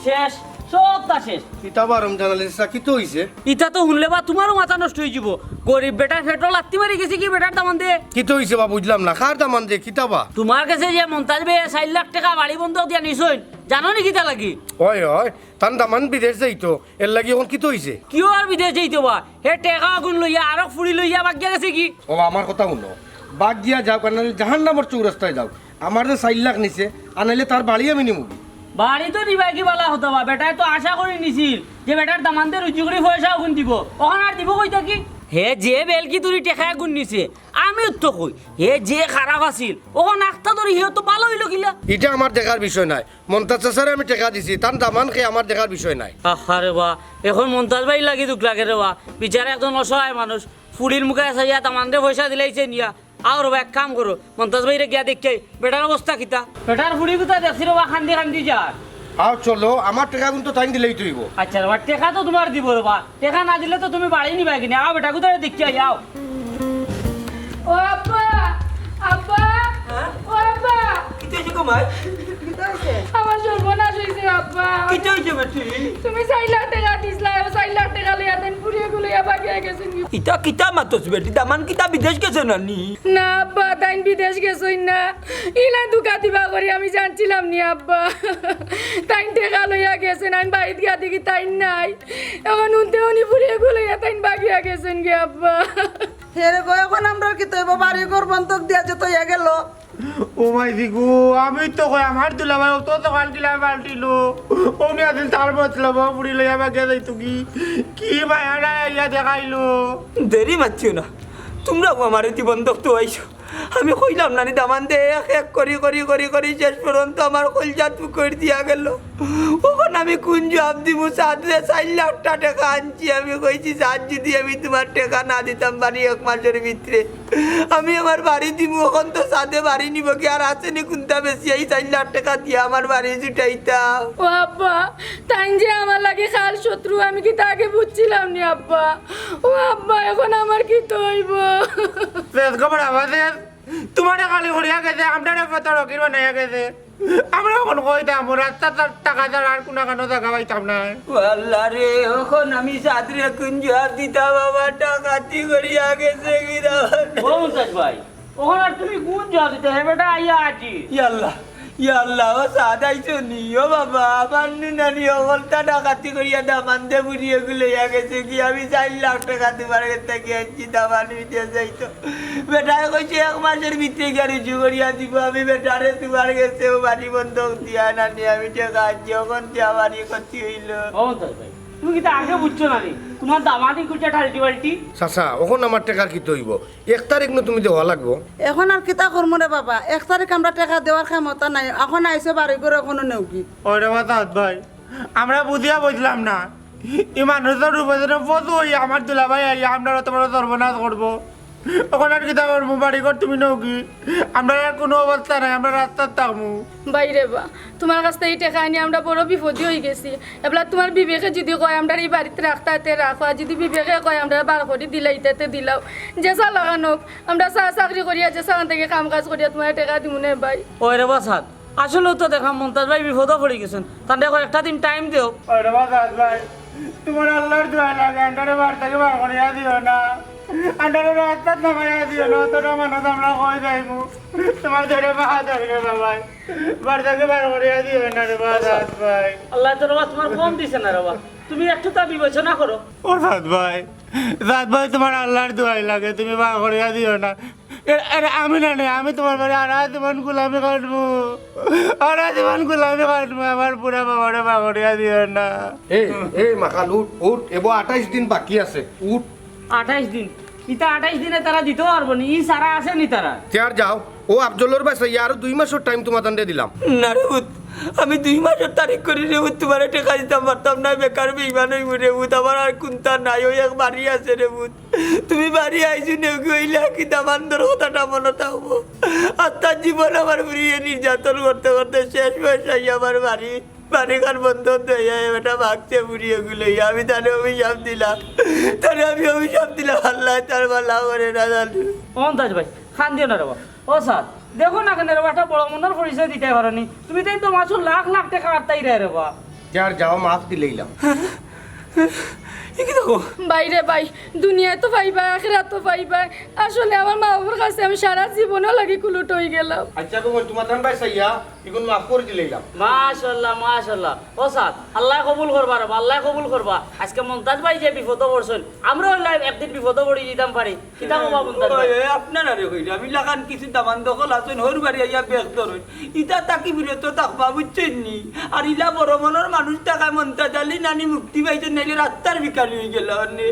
শেষ, সবটা শেষ। কিতা বা রমজান আলী চাচা, কিতা অইছে? ইতা তো হুনলে বা তুমারও মাথা নষ্ট অইযিবো। গরিব বেটার পেটো লাত্তি মারি গেছে কি বেটার দামান্দে? কিতা অইছে বা বুঝলাম না, কার দামান্দে, কিতা বা? তুমার গেছে যে মন্তাজ ভাইয়ে চাইর লাখ টেকা বাড়ি বন্ধক দিয়া নিছইন, জানো নি কিতা লাগি? অয়, অয়, তান দামান্দ বিদেশ যাইতো, এরলাগি অখন কিতা অইছে? কিওর বিদেশ যাইতো বা? হে টেকা অগুন লইয়া আরক ফুড়ি লইয়া বাগিয়া গেছে কি? ও, আমার কথা হুনো, বাগিয়া যাউক, আর নাইলে জাহান্নামর চৌরাস্তায় যাউক, আমার যে চাইর লাখ নিছে, আর নাইলে তার বাড়ি আমি নিমুগি। বাড়ি তো নিবায় কি বালা কথা বা, বেটায় তো আশা করি নিছিল যে বেটার দামান্দে রুজি করি পয়সা অগুন দিবো, অখন আর দিবো কই থাকি? হে যে বেলকি তুরি টেকা অগুন নিছে, আমিও তো কই, হে যে খারাপ আছিল, অখন আখতা ধরি হে তো বালা অইলো কিলা? ইটা আমার দেখার বিষয় নায়। মন্তাজ চাচারে আমি টেকা দিছি, তান দামান্দ কে আমার দেখার বিষয় নায়। আহা রে বা, অখন মন্তাজ ভাইর লাগি দুখ লাগে রে বা। বেচারা একজন অসহায় মানুষ, ফুড়ির মুখে চাইয়া দামান্দে পয়সা দিলাইছে নিয়া। আও রে বা, এক কাম করো, মন্তাজ ভাইরে গিয়া দেখিয়াই, বেটার অবস্থা কিতা? বেটার ফুড়ি কুতা দেখছি রে বা, কান্দি কান্দি যার। আও চলো, আমার টেকাগুন তো তাইন দিলেই তো অইবো। আচ্ছা রে বা, টেকা তো তুমার দিবো রে বা, টেকা না দিলে তো তুমি বাড়ি নিবায় কিনা? আও বেটা, কুতারে দেখিয়াই, আও। ও আব্বা, আব্বা, হ্যাঁ? ও আব্বা। কিতা অইছে গো মাই? কিতা অইছে? আমার সর্বনাশ অইছে আব্বা। কিতা অইছে বেটি? তুমি চাইর লাখ টেকা দিছলায়, অউ চাইর লাখ টেকা লইয়া তাইন ফুড়িয়ে গুলাইয়া বাগিয়া গেছইন গি। ইতা কিতা মাতছ বেটি? দামান্দ কিতা বিদেশ গেছে না নি? না আব্বা, তাইন বিদেশ গেছইন না। ইলা ধুকা দিবা করি আমি জানছিলাম নি আব্বা। তাইন টেকা লইয়া গেছইন, আমি বাড়িত গিয়া দেখি তাইন নাই। অখন হুনতে হুনি ফুড়িয়ে গুলাইয়া তাইন বাগিয়া গেছইন গি আব্বা। হে রে গো, অখন আমরার কিতা অইবো? বাড়ি ঘর বন্ধক দিয়া যে থইয়া গেল। ও মাইজি গো, আমি তো কই আমার দুলাভাই অত দোকান কিলা পাল্টিলো। অমনি আছিল তার মতলব, ফুড়ি লইয়া বাগিয়া যাইতো কি? কি মায়া নাই আইয়া দেখাইলো। দেরি মাতিও না, তুমরাও আমারে দি বন্ধক তো আইছো। আমি কইলাম না নি দামান্দে এক এক করি করি করি করি শেষ পর্যন্ত আমার কইলজাত ফুকইর দিয়া গেল। অখন আমি কুন জুয়াব দিমু? চাচরে চাইর লাখটা টেকা আনছি, আমি কইছি, "চাচ, যুদি আমি তুমার টেকা না দিতাম বাড়ি এক মাসর ভিতরে, আমি আমার বাড়ি দিমু, অখন তো চাচে বাড়ি নিবো কি, আর আছে নি কুনটা বেচিয়া ই চাইর লাখ টেকা দিয়া আমার বাড়ি জুটাইতাম?" ও আব্বা, তাইন যে আমার লাগি কাল শত্রু, আমি কিতা আগে বুঝছিলাম নি আব্বা। ও আব্বা, অখন আমার কিতা অইবো? শেষ খবর আবার শেষ। তুমারে খালি করিয়া গেছে, আমরারে ফতর ফকির বানাইয়া গেছে। আমরা অখন কই যাইতাম, রাস্তাত টেকা ছাড়া আর কুনু কানো জাগা পাইতাম না। ও আল্লাহ রে, অখন আমি চাচরে কুন জুয়াব দিতাম, বাবা ডাকাতি করিয়া গেছে গিরা। ও মুস্তাক ভাই, অখন আর তুমি কুন জুয়াব দিতায়? হে বেটা আইয়া আজি। ইয়া আল্লাহ, ইয়া আল্লাহ, ও সাদ আইছো নি? ও বাবা, আমার নু নানি অকলতা ডাকাতি করিয়া দামান দে বুড়ি এগু লইয়া গেছে গি। আমি চাইর লাখ টেকা তুমার গেছ থাকি আনছি দামান বিদেশ যাইতো। বেটায় কইছে এক মাসর ভিতরে গিয়া রুজু করিয়া দিবো। আমি বেটারে তুমার গেছে ও বাড়ি বন্ধক দিয়া নানি আমি টেকা আনছি, অখন দিয়া বাড়ি ক্ষতি অইলো। ও মন্তাজ ভাই, তুমি কিতা আগে বুঝছো না নি? তুমার দামানই কইছে ঠাল্টি বাল্টি। চাচা, অখন আমার টেকার কিতা অইবো? এক তারিখ নু তুমি দেওয়া লাগবো। অখন আর কিতা করমু রে বাবা, এক তারিখ আমরা টেকা দেওয়ার ক্ষমতা নাই। অখন আইছো বাড়ি ঘর অখনো নেওগি। ওরে বাবা সাদ ভাই, আমরা বুঝিয়া বুঝলাম না, ই মানুষর উপরে ফতু অইয়া আমার দুলাভাই আইয়া আমরার অত বড় সর্বনাশ করবো। অখন আর কিতা করমু, বাড়ি ঘর তুমি নেওগি, আমরার আর কুনু অবস্থা নাই, আমরা রাস্তাত থাকমু। ভাইরে বা, তুমার গেছ থাকি ই টেকা আনি আমরা বড় বিপদি অইগেছি। এবলা তুমার বিবেকে যুদি কয় আমরারে ই বাড়িত রাখতায় তে রাখো, আর যুদি বিবেকে কয় আমরারে বার করি দিলাইতায় তে দিলাও। যেছা লাখান অউক, আমরা চা-চাকরি করিয়া, যেছাখান থাকি কাম-কাজ করিয়া তুমারে টেকা দিমু নে ভাই। ওরে বা সাদ, আসলেউ তো দেখরাম মন্তাজ ভাই বিপদো পড়ি গেছইন, তানরে কয়েকটা দিন time দেও। ওরে বা সাদ ভাই, তুমার আল্লার দোয়াই লাগে, আমরারে বাড়ি থাকি বার করিয়া দিও না। আমরারে রাস্তাত নামাইয়া দিও না, অতটা মানুষ আমরা কই যাইমু? তুমার ধরে বাহাদুর রে বাবা, বাড়ি থাকি বার করিয়া দিও না রে বা সাদ ভাই। আল্লায় তো রে বা তুমার কম দিছে না রে বা, তুমি একটুতা বিবেচনা করো। ও সাদ ভাই, সাদ ভাই, তুমার আল্লার দোয়াই লাগে, তুমি বার করিয়া দিও না। এ, আরে আমি না নে, আমি তুমার বাড়ি আরা জীবন গুলামি কাটমু, আরা জীবন গুলামি কাটমু, আমার বুড়া বাবারে বার করিয়া দিও না। এই, এই মাকাল, উঠ, উঠ, এবো আটাইশ দিন বাকি আছে, উঠ। আটাইশ দিন? ইতা আটাইশ দিনে তারা দিতেও পারবো নি, ই সারা আছে নি তারা? তে আর যাও, ও আফজলর বায় চাইয়া আরো দুই মাসর time তুমার তানরে দিলাম। না রে পুত, আমি দুই মাসর তারিখ করি রে পুত, তুমারে টেকা দিতাম পারতাম না, বেকার বেইমান অইমু রে পুত, আমার আর কুন্তা নাই, ওই এক বাড়ি আছে রে পুত। তুমি বাড়ি আইছো নেওগি অইলে কি দামান্দর কথাটা মনো থাকবো? আস্তা জীবন আমার বুড়িয়ে নির্যাতন করতে করতে শেষ বয়স আই আমার বাড়ি, বাড়িঘর বন্ধক দিয়া বেটা ভাগছে বুড়ি এগু লইয়া। আমি তারে অভিশাপ দিলাম, তারে আমি অভিশাপ দিলাম, আল্লায় তার ভালা করে না জানু। ও মন্তাজ ভাই, কান্দিও না রে বা। ও সাদ, দেখো না কেনে রে বা, একটা বড় মনর পরিচয় দিতায় পারো নি। তুমি তাইন তো মাসো লাখ লাখ টেকা আটকাইরায় রে বা। তে আর যাও, মাফ দিলাইলাম। এ কিতা কও? ভাইরে ভাই, দুনিয়াত তো পাইবায়, আখিরাতো পাইবায়। আসলে আমার মা-বাবার কাছে আমি সারা জীবনর লাগি কুলুট অইগেলাম। আইচ্ছা গো বইন, তুমার তান বায় চাইয়া ইগুন মাফ করি দিলাইলাম। মাশাআল্লাহ, মাশাআল্লাহ। ও সাদ, আল্লায় কবুল করবা রে বা, আল্লায় কবুল করবা। আইজকে মন্তাজ ভাই যে বিপদো পড়ছইন, আমরাও অইলে একদিন বিপদো পড়ি যিতাম পারি। কিতা কবা মন্তাজ ভাই? ওই, ওই, আপনারারে কইরাম, ইলাখান কিছু দামান্দ অকল আছইন, হউর বাড়ি আইয়া বেশ ধরইন। ইতা থাকি বিরত থাকবা, বুঝছইন নি? আর ইলা বড় মনর মানুষ থাকায় মন্তাজ আলী নানি মুক্তি পাইছইন, নাইলে রাস্তার ভিখারি অইগেলা অনে।